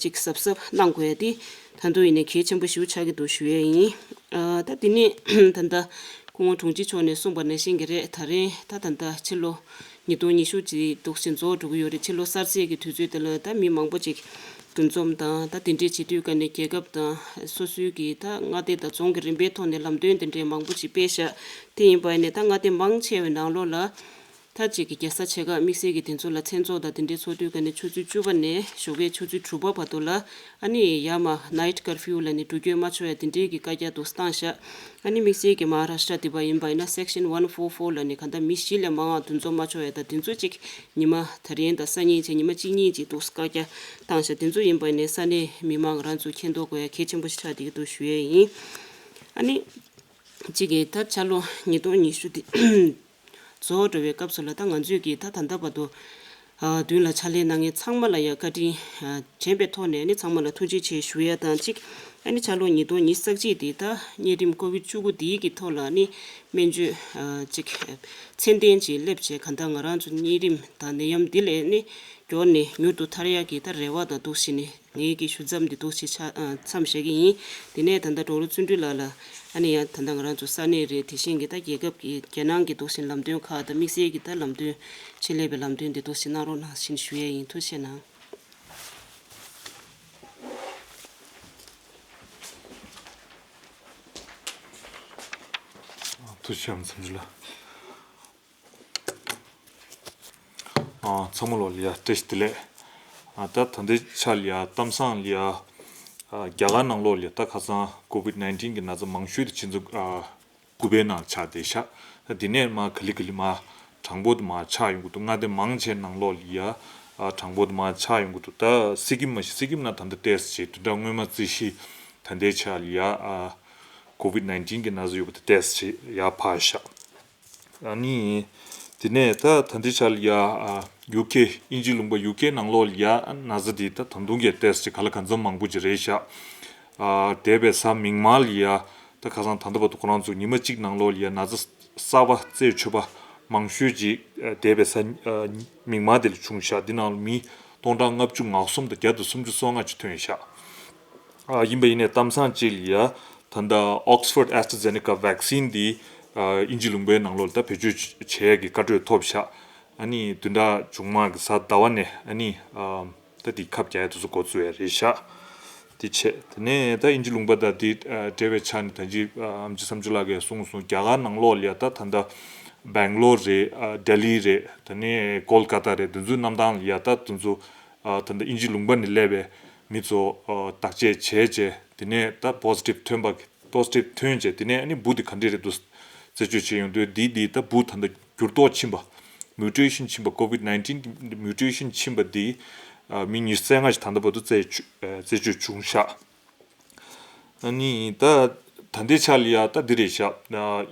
ཅིག་གཟབ་གཟབ་གནང་དགོས་ཡ་དེ་ད་དུང་ཡིན་ནའི་གལ་ཆེན་པོ་ཞེ་པོ་ཆགས་ཀྱི་འདུག་ཞུ་ཡས་ཡིན། ཨ་ད་དེ་ནས་ད་ལྟ་སྐུ་ངོ་དྲུང་ཆེ་མཆོག་ནས་གསུངས་པ་ནང་བཞིན་གྱི་རེད། ད་རེས་ད་ད་ལྟ་ཕྱི་ལོ་ཉིས་སྟོང་ཉི་ཤུ་ཅིག་འདུག་སེ་རྫོགས་འགྲོ་གི་ཡོད་རེད། ཕྱི་ལོ་གསར་ཚེས་ཀྱི་དུས་ཚོད་དེ་ལ་ད་མི་མང་པོ་ཅིག་འདུ་འཛོམས་དང་ད་དེ་འདྲས་བྱེད་དུས་ཀ་ནས་རྒྱལ་ཁབ་དང་སོ་སོའི་གི་ད་མངའ་སྡེ་དང་རྫོང་གི་རིམ་པའི་ཐོག་ནས་ལམ་སྟོན་དེ་འདྲས་མང་པོ་ཅིག་སྤེལ་ཤག་དེ་ཡིན་པ་ནས་ད་མངའ་སྡེ་མང་ཆེ་བའི་ནང་ལོགས་ལ། ད་ཅིག་གི་རྒྱལ་ས་ཆེ་ཁག་དམིགས་བསལ་གྱི་དེ་ཚོ་ལ་མཚན་ཚོགས་དང་དེ་འདྲའི་ཚོགས་དུས་ཀ་ནས་ཆུ་ཚོད་བཅུ་པ་ནས་ཞོགས་ཀའི་ཆུ་ཚོད་དྲུག་པ་བར་དུ་ལ་ཨ་ནི་ཡར་མར་night curfew ལབ་ནས་འགྲུལ་སྐྱོད་མ་ཆོག་ཡ་དེ་འདྲའི་གི་བཀའ་རྒྱ་འདུག་སེ་བཏང་ཤག་ཨ་ནི་དམིགས་བསལ་གྱི་Maharashtra དེ་པ་ཡིན་པ་ཡིན་ན་section one four four ལབ་ནས་ག་ད་མི་བཞི་ལས་མང་བ་འདུ་འཛོམས་མ་ཆོག་ཡ་ད་དེ་ཚོ་ཅིག་ཉི་མ་ད་རིང་དང་སང་ཉིན་བྱས་ཉི་མ་གཅིག་གཉིས་ཅིག་འདུག་སེ་བཀའ་རྒྱ་བཏང་ཤག་དེ་ཚོ་ཡིན་པ་ཡིན་ནས་ས་གནས་མི་མང་ང་རང་ཚོ་མཁྱེན་རྟོགས་དགོས་ཡ་གལ་ཆེན་པོ་ཞིག་ཆགས་བསྡད་ཀྱི་འདུག་ཞུ་ཡས་ཡིན། ཨ་ནི། གཅིག་གིས་ད་འཆར་ལོ་ཉིས་སྟོང་ཉི་ཤུ་འདི་རྫོགས་འགྲོ་བའི་སྐབས་སུ་ལ་ད་ང་ཚོས་ཀྱིས་ད་ད་ལྟ་བར་དུ་ཨ་མདུན་ལ་ཕྱག་ལས་གནང་མཁན་ཚང་མ་ལ་ཡང་བཀའ་དྲིན་ཨ་དྲན་པའི་ཐོག་ནས་ནི་ཚང་མ་ལ་ཐུགས་རྗེ་ཆེ་ཞུ་ཡ་དང་གཅིག་ཨ་ནི་འཆར་ལོ་ཉིས་སྟོང་ཉི་ཤུ་རྩ་གཅིག་འདི་ད་གཉན་རིམས་ཀོ་བིད་བཅུ་དགུ་འདིའི་གི་ཐོག་ལ་ནི་སྨན་བཅོས་ཨ་གཅིག་ཚད་ལྡན་ཅིག་སླེབས་བྱས་གང་ལྟར་ང་རང་ཚོ་གཉན་རིམས་དང་ནད་ཡམས་འདི་ལས་ནི་མགྱོགས་ནས་མྱུར་དུ་ཐར་ཡག་གི་ད་རེ་བ་དང་འདུག་བཞིན་ནས། ངའི་གི་ཞུ་མཚམས་འདི་འདུག་སེ་ཆ་ཨ་མཚམས་བཞག་གི་ཡིན། དེ་ནས་ད་ལྟ་དྲུང་རོགས་བརྩོན་འགྲུས་ལགས་ལ་ཨ་ནི་ཡང་ད་ལྟ་ང་རང་ཚོ་ས་གནས་རེད། དེ་བཞིན་གྱི་ད་རྒྱལ་ཁབ་ཀྱི་རྒྱལ་ནང་གི་འདུག་སེ་ལམ་སྟོན་ཁག་དང་དམིགས་བསལ་གྱི་ད་ལམ་སྟོན་ཆེད་ལས་པའི་ལམ་སྟོན་འདི་འདུག་སེ་གནང་རོགས་གནང་ཞེས་ཞུ་ཡས་ཡིན། ཐུགས་རྗེ་གནང་། ཐུགས་རྗེ་ཆེ་མཚམས་འཇུ་ལ། ཨ་ཚང་མ་ལོ་ལ་ཡ་བཀྲ་ཤིས་བདེ་ལེགས། ཨ་ད་ད་ལྟའི་ཆ་ལ་ཡ་གཏམ་བཟང་ལ་ཡ་ཨ་རྒྱ་གར་ནང་ལོགས་ལ་ཡ་ད་ཁ་སང་COVID nineteen གི་ན་ཚ་མང་ཤོས་དེ་ཕྱི་ཚོ་ཨ་དགུ་པའི་ནང་ཆགས་བསྡད་ཤག་ད་དེ་ནས་མར་ག་ལེ་ག་ལེ་མར་གྲངས་འབོར་དེ་མར་ཆག་ཡོང་གི་འདུག་མངའ་སྡེ་མང་ཆེ་ནང་ལོགས་ལ་ཡ་ཨ་གྲངས་འབོར་དེ་མར་ཆག་ཡོང་གི་འདུག་ད་སི་ཀིམ་མ་གཞི་སི་ཀིམ་ནང་ད་ལྟ་ཏོག་ཙམ་ཅིག་བདུན་ཕྲག་སྔོན་མ་རྩིས་གཞི་ད་ལྟའི་ཆ་ལ་ཡ་ཨ་COVID nineteen གི་ན་ཚ་ཡོད་པ་དེ་ཏོག་ཙམ་ཅིག་ཡར་འཕར་ཤག་ཨ་ནི། དེ་ནས་ད་ད་ལྟའི་ཆ་ལ་ཡ་ཨ་ཡུ་ཀེ་དབྱིན་ཇི་ལུང་པ་ཡུ་ཀེ་ནང་ལོགས་ལ་ཡ་ན་ཚ་འདི་ད་ད་དུང་གི་ཏོག་ཙམ་ག་ལ་གང་འཚམ་མང་པོ་ཅིག་རེད་ཤག་ཨ་འདས་པའི་གཟའ་མིག་དམར་ལ་ཡ་ད་ཁ་སང་ད་ལྟ་བར་དུ་ཁོ་རང་ཚོ་ཉི་མ་གཅིག་ནང་ལོགས་ལ་ཡ་ན་ཚ་གསར་པ་རྩད་ཆོད་པ་མང་ཤོས་ཅིག་ཨ་འདས་པའི་གཟའ་ཨ་མིག་དམར་དེ་ལ་བྱུང་ཤག་འདི་ནང་ལ་མི་སྟོང་ཕྲག་ལྔ་བཅུ་ང་གསུམ་དང་བརྒྱ་དང་སུམ་ཅུ་སོ་ལྔ་ཅིག་ཐོན་ཤག་ཨ་ཡིན་པ་ཡིན་ནའི་གཏམ་བཟང་ཅིག་ལ་ཡ་ད་ལྟ་Oxford AstraZeneca vaccine འདི་ཨ་དབྱིན་ཇི་ལུང་པའི་ནང་ལོགས་ལ་ད་བེད་སྤྱོད་བྱེད་ཡས་ཀྱི་བཀའ་འཁྲོལ་ཐོབ་ཤག་ཨ་ནི་བདུན་ཕྲག་མཇུག་མ་གི་གཟའ་ཟླ་བ་ནས་ཨ་ནི་ཨ་ད་འདི་ཁབ་རྒྱག་ཡས་དེ་ཚོ་འགོ་བཙུགས་ཡས་རེད་ཤག་དེ་བྱས་དེ་ནས་ད་དབྱིན་ཇི་ལུང་པ་དང་འདི་ཨ་འབྲེལ་བའི་ཆ་ནས་ད་ཅི་ཨ་ཨེམ་ཆི་བསམ་ཚུལ་ལགས་ཀྱིས་གསུངས་སོང་། རྒྱ་གར་ནང་ལོགས་ལ་ཡ་ད་ད་ལྟ་སྦེང་ལོར་རེད། ཨ་ལྡི་ལི་རེད། དེ་ནས་ཀོལ་ཀ་ཏ་རེད། དེ་ཚོའི་གནམ་ཐང་ལ་ཡ་ད་དེ་ཚོ་ཨ་ད་ལྟ་དབྱིན་ཇི་ལུང་པ་ནས་སླེབས་པའི་མི་ཚོ་ཨ་བརྟག་དཔྱད་བྱས་རྗེས་དེ་ནས་ད་positive ཐོན་པ་positive ཐོན་རྗེས་དེ་ནས་ཨ་ནི་འབུ་དེ་ག་འདྲས་རེད་འདུག་རྩད་གཅོད་བྱས་ཡོང་དུས་འདི་འདི་ད་འབུ་ད་ལྟ་འགྱུར་ལྡོག་ཕྱིན་པ་mutation ཕྱིན་པ་COVID nineteen གི་mutation ཕྱིན་པ་འདི་ཨ་མི་ཉི་ཤུ་རྩ་ལྔ་ཞིག་ད་ལྟ་བར་དུ་རྩད་གཅོད་ཨ་རྩད་གཅོད་བྱུང་ཤག་ཨ་ནི་ད་ད་ལྟའི་ཆ་ལ་ཡ་ད་འདི་རེད་ཤག་ཨ་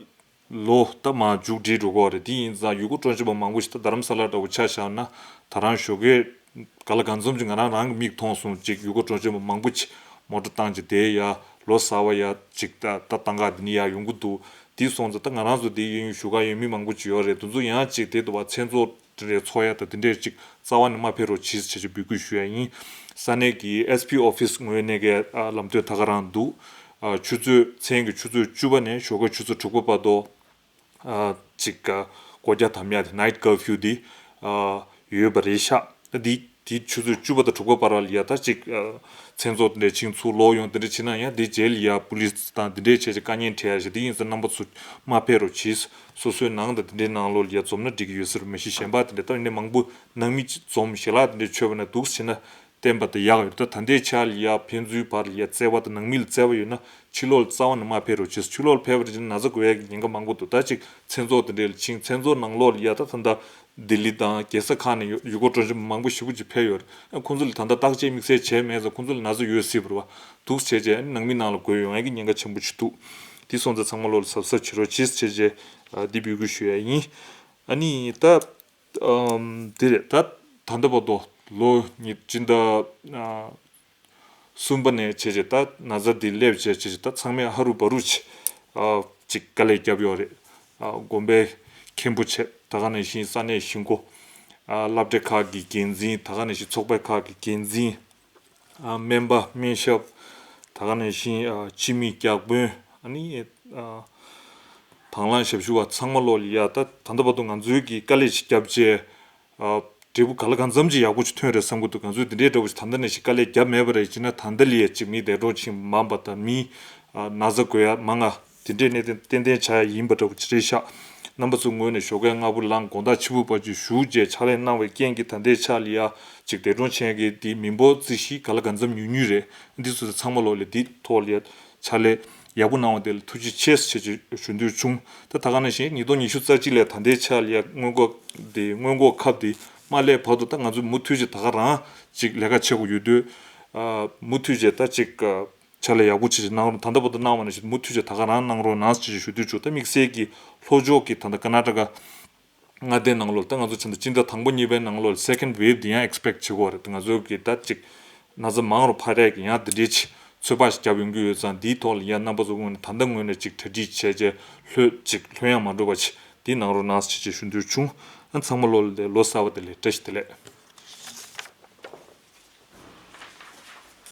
ལོ་ད་མར་མཇུག་སྒྲིལ་འགྲོ་གི་རེད། དེ་ཡིན་ཙང་ཡུལ་སྐོར་སྤྲོ་འཆམ་པ་མང་པོ་ཞིག་ད་རྡ་རམ་ས་ལ་འདྲ་བོ་ཆ་བཞག་ན་ད་རང་ཞོགས་ཀས་ག་ལ་གང་འཚམ་ཅིག་ང་རང་རང་གི་མིག་མཐོང་སོང་ཅིག་ཡུལ་སྐོར་སྤྲོ་འཆམ་པ་མང་པོ་ཅིག་མོ་ཊ་བཏང་ཅིག་དེ་ཡ་ལོ་གསར་པ་ཡ་ཅིག་ད་ད་བཏང་ག་འདི་ནི་ཡ་ཡོང་གི་འདུག་དེ་སོང་ཙང་ད་ང་རང་ཚོ་དེ་གཡས་གཡོན་བཞུགས་ག་ཡོད་མི་མང་པོ་ཅིག་ཡོད་རེད། དེ་ཚོ་ཡང་ཅིག་དེ་འདུག་བ་མཚན་ཚོགས་དེ་འདྲའི་ཚོགས་ཡ་དང་དེ་འདྲའི་ཅིག་རྩ་བ་ནས་མ་ཕེབས་རོགས་གྱིས་ཞེས་ཅིག་འབོད་སྐུལ་ཞུ་ཡ་ཡིན། ས་གནས་ཀྱི་ཨེས་པི་ཨོ་ཕིས་ངོས་ནས་ཀྱི་ཨ་ལམ་སྟོན་ད་ག་རང་འདུག་ཨ་ཆུ་ཚོད་མཚན་གྱི་ཆུ་ཚོད་བཅུ་པ་ནས་ཞོགས་ཀ་ཆུ་ཚོད་དྲུག་པ་བར་དུ་ཨ་ཅིག་ཨ་སྒོ་རྒྱག་དམ་ཡ་དེ་night curfew དེ་ཨ་ཡོད་པ་རེད་ཤག་ད་དེ་དེ་ཆུ་ཚོད་བཅུ་པ་དང་དྲུག་པ་བར་ལ་ཡ་ད་ཅིག་ཨ་མཚན་ཚོགས་དེ་འདྲའི་ཕྱིན་ཚུར་ལོག་ཡོང་དེ་འདྲ་བྱེད་ན་ཡང་དེ་རྗེས་ལ་ཡ་པུ་ལིས་དང་དེ་འདྲའི་བྱས་ཅིག་དཀའ་ངལ་འཕྲད་ཡ་ཞིག་དེ་ཡིན་ཙང་རྣམ་པ་ཚོ་མ་ཕེབས་རོགས་གྱིས། སོ་སོའི་ནང་དང་དེ་འདྲའི་ནང་ལོགས་ལ་ཡ་འཛོམས་ན་འགྲིག་གི་ཡོད་ས་རེད། མ་གཞི་གཞན་པ་དེ་འདྲ་ད་ཡིན་ནའི་མང་པོ་ནང་མི་འཛོམས་ཞལ་ལག་དེ་འདྲ་མཆོད་པ་ན་འདུག་སེ་བྱས་ན་བསྟན་པ་དང་ཡག་ཡོད། ད་ད་ལྟའི་ཆ་ལ་ཡ་ཕན་ཚུན་བར་ལ་ཡ་བརྩེ་བ་དང་ནང་མི་ལ་བརྩེ་བ་ཡོད་ན་ཕྱི་ལོགས་ལ་རྩ་བ་ནས་མ་ཕེབས་རོགས་བྱེད། ཕྱི་ལོགས་ལ་ཕེབས་པ་ཡིན་ན་ན་ཚ་འགོས་ཡ་གི་ཉེན་ཁ་མང་པོ་འདུག་ད་ཅིག་མཚན་ཚོགས་དེ་འདྲ་ལ་ཕྱིན། མཚན་ཚོགས་ནང་ལོགས་ལ་ཡ་ད་ད་ལྟ་ལྡི་ལི་དང་རྒྱལ་ས་ཁག་ནས་ཡུ་ཡུལ་སྐོར་སྤྲོ་འཆམ་མང་པོ་ཞེ་པོ་ཅིག་ཕེབས་ཡོད་རེད། ཁོང་ཚོ་ལ་ད་ལྟ་བརྟག་དཔྱད་དམིགས་བསལ་བྱས་མེད་ཙང་ཁོང་ཚོ་ལ་ན་ཚ་ཡོད་སྲིད་པ་རེད་བ། འདུག་སེ་བྱས་རྗེས་ནང་མི་ནང་ལ་འགོས་ཡོང་ཡ་གི་ཉེན་ཁ་ཆེན་པོ་ཅིག་འདུག་དེ་སོང་ཙང་ཚང་མ་ལོ་ལ་གཟབ་གཟབ་བྱེད་རོགས་བྱེད་ཟེར་བྱས་བྱས་ཨ་འདི་འབོད་སྐུལ་ཞུ་ཡ་ཡིན། ཨ་ནི་ད་ཨམ་དེ་རེད། ད་ད་ལྟ་བར་དུ་ལོ་ཉིས་སྤྱི་ཟླ་ཨ་གསུམ་པ་ནས་བྱས་བྱས་ད་ན་ཚ་འདི་སླེབས་བྱས་བྱས་བྱས་ད་ཚང་མས་ཧ་རུ་བ་རུ་བྱས་ཨ་ཅིག་དཀའ་ལས་བརྒྱབ་ཡོད་རེད། ཨ་དགོན་པའི་མཁན་པོ་བྱས། ད་ག་ནང་བཞིན་ས་གནས་གཞིས་འགོ། ཨ་སློབ་གྲྭ་ཁག་གི་འགན་འཛིན། ད་ག་ནང་བཞིན་ཚོགས་པ་ཁག་གི་འགན་འཛིན། ཨ་སྨན་པ་སྨན་ཞབས། ད་ག་ནང་བཞིན་ཨ་སྤྱི་མི་བརྒྱ་དཔོན། ཨ་ནི་ཨ་དང་བླངས་ཞབས་ཞུ་བ་ཚང་མ་ལོ་ལ་ཡ་ད་ད་ལྟ་བར་དུ་ང་ཚོའི་གི་དཀའ་ལས་ཅིག་བརྒྱབ་བྱས། ཨ་འབྲས་བུ་ག་ལ་གང་འཚམ་ཅིག་ཡག་པོ་ཅིག་ཐོན་རེད་བསམ་གྱི་འདུག་ང་ཚོས་འདི་འདྲའི་འདྲ་བོ་ཞིག་ད་ལྟ་ནས་ཞིག་དཀའ་ལས་བརྒྱབ་མེད་པ་རེད་ཅེ་ན། ད་ལྟ་ལ་ཡ་ཅིག་མི་འདས་གྲོངས་ཕྱིན་མང་པ་དང་མི་ཨ་ན་ཚ་འགོས་ཡ་མང་ང་དེ་འདྲའི་གནད་དོན་ཏན་ཏན་ཆགས་ཡ་ཡིན་པ་འདྲ་བོ་ཅིག་རེད་ཤག་རྣམ་པ་ཚོའི་ངོས་ནས་ཞོགས་ཀས་སྔ་པོ་ལངས་དགོང་དག་ཕྱི་པོ་བར་ཅིག་བཞུགས་བྱས་ཕྱག་ལས་གནང་བའི་རྐྱེན་གྱིས་ད་ལྟའི་ཆ་ལ་ཡ་ཅིག་འདས་གྲོངས་ཕྱིན་ཡ་གི་དེ་མི་འབོར་རྩིས་གཞི་ག་ལ་གང་འཚམ་ཉུང་ཉུང་རེད། འདི་ཚོ་ཚང་མ་ལོ་ལ་འདི་ཐོག་ལ་ཡ་ཕྱག་ལས་ཡག་པོ་གནང་བ་དེ་ལ་ཐུགས་རྗེ་ཆེ་ཟེར་བྱས་ཞུ་འདོད་བྱུང་། ད་ད་ག་ནང་བཞིན་ཉིས་སྟོང་ཉི་ཤུ་རྩ་གཅིག་ལ་ད་ལྟའི་ཆ་ལ་ཡ་སྔོན་འགོག་དེ་སྔོན་འགོག་ཁབ་དེ་མ་སླེབས་བར་དུ་ད་ང་ཚོ་མུ་མཐུད་ཅིག་ད་ག་རང་ཅིག་ལས་ཀ་བྱེད་དགོས་ཡོད་དུས། ཨ་མུ་མཐུད་བྱས་ད་ཅིག་ཨ་ཕྱག་ལས་ཡག་པོ་ཅིག་གནང་རོགས། ད་ལྟ་བར་དུ་གནང་བ་ནང་བཞིན་མུ་མཐུད་བྱས་ད་ག་རང་གནང་རོགས་གནང་ཟེར་ཞུ་འདོད་བྱུང་། ད་དམིགས་བསལ་གྱི་ལྷོ་ཕྱོགས་ཀྱི་ད་ལྟ་ཀར་ན་ཊ་ཀ་མངའ་སྡེ་ནང་ལོགས་ད་ང་ཚོ་ཆ་འདི་སྤྱི་ཟླ་དང་པོ་གཉིས་པའི་ནང་ལོགས་second wave་འདི་ཡང་expect་བྱེད་དགོས་རེད། ང་ཚོ་གི་ད་ཅིག་ན་ཚ་མང་རུ་འཕར་ཡས་ཀྱི་ཡང་འདི་འདྲའི་ཅིག་ཚོད་དཔག་ཞིག་བརྒྱབ་ཡོང་གི་ཡོད་ཙང་། འདིའི་ཐོག་ལ་ཡང་རྣམ་པ་ཚོ་ངོས་ནས་ད་ལྟ་ངོས་ནས་ཅིག་གྲ་སྒྲིག་བྱས་རྗེས་ལྷོད་ཅིག་ལྷོད་ཡངས་མ་འགྲོ་བ་ཅིག་འདི་གནང་རོགས་གནང་ཟེར་ཅིག་ཞུ་འདོད་བྱུང་། ཨ་ཚང་མ་ལོ་ལ་ལོ་གསར་པ་དེ་ལ་བཀྲ་ཤིས་བདེ་ལེགས།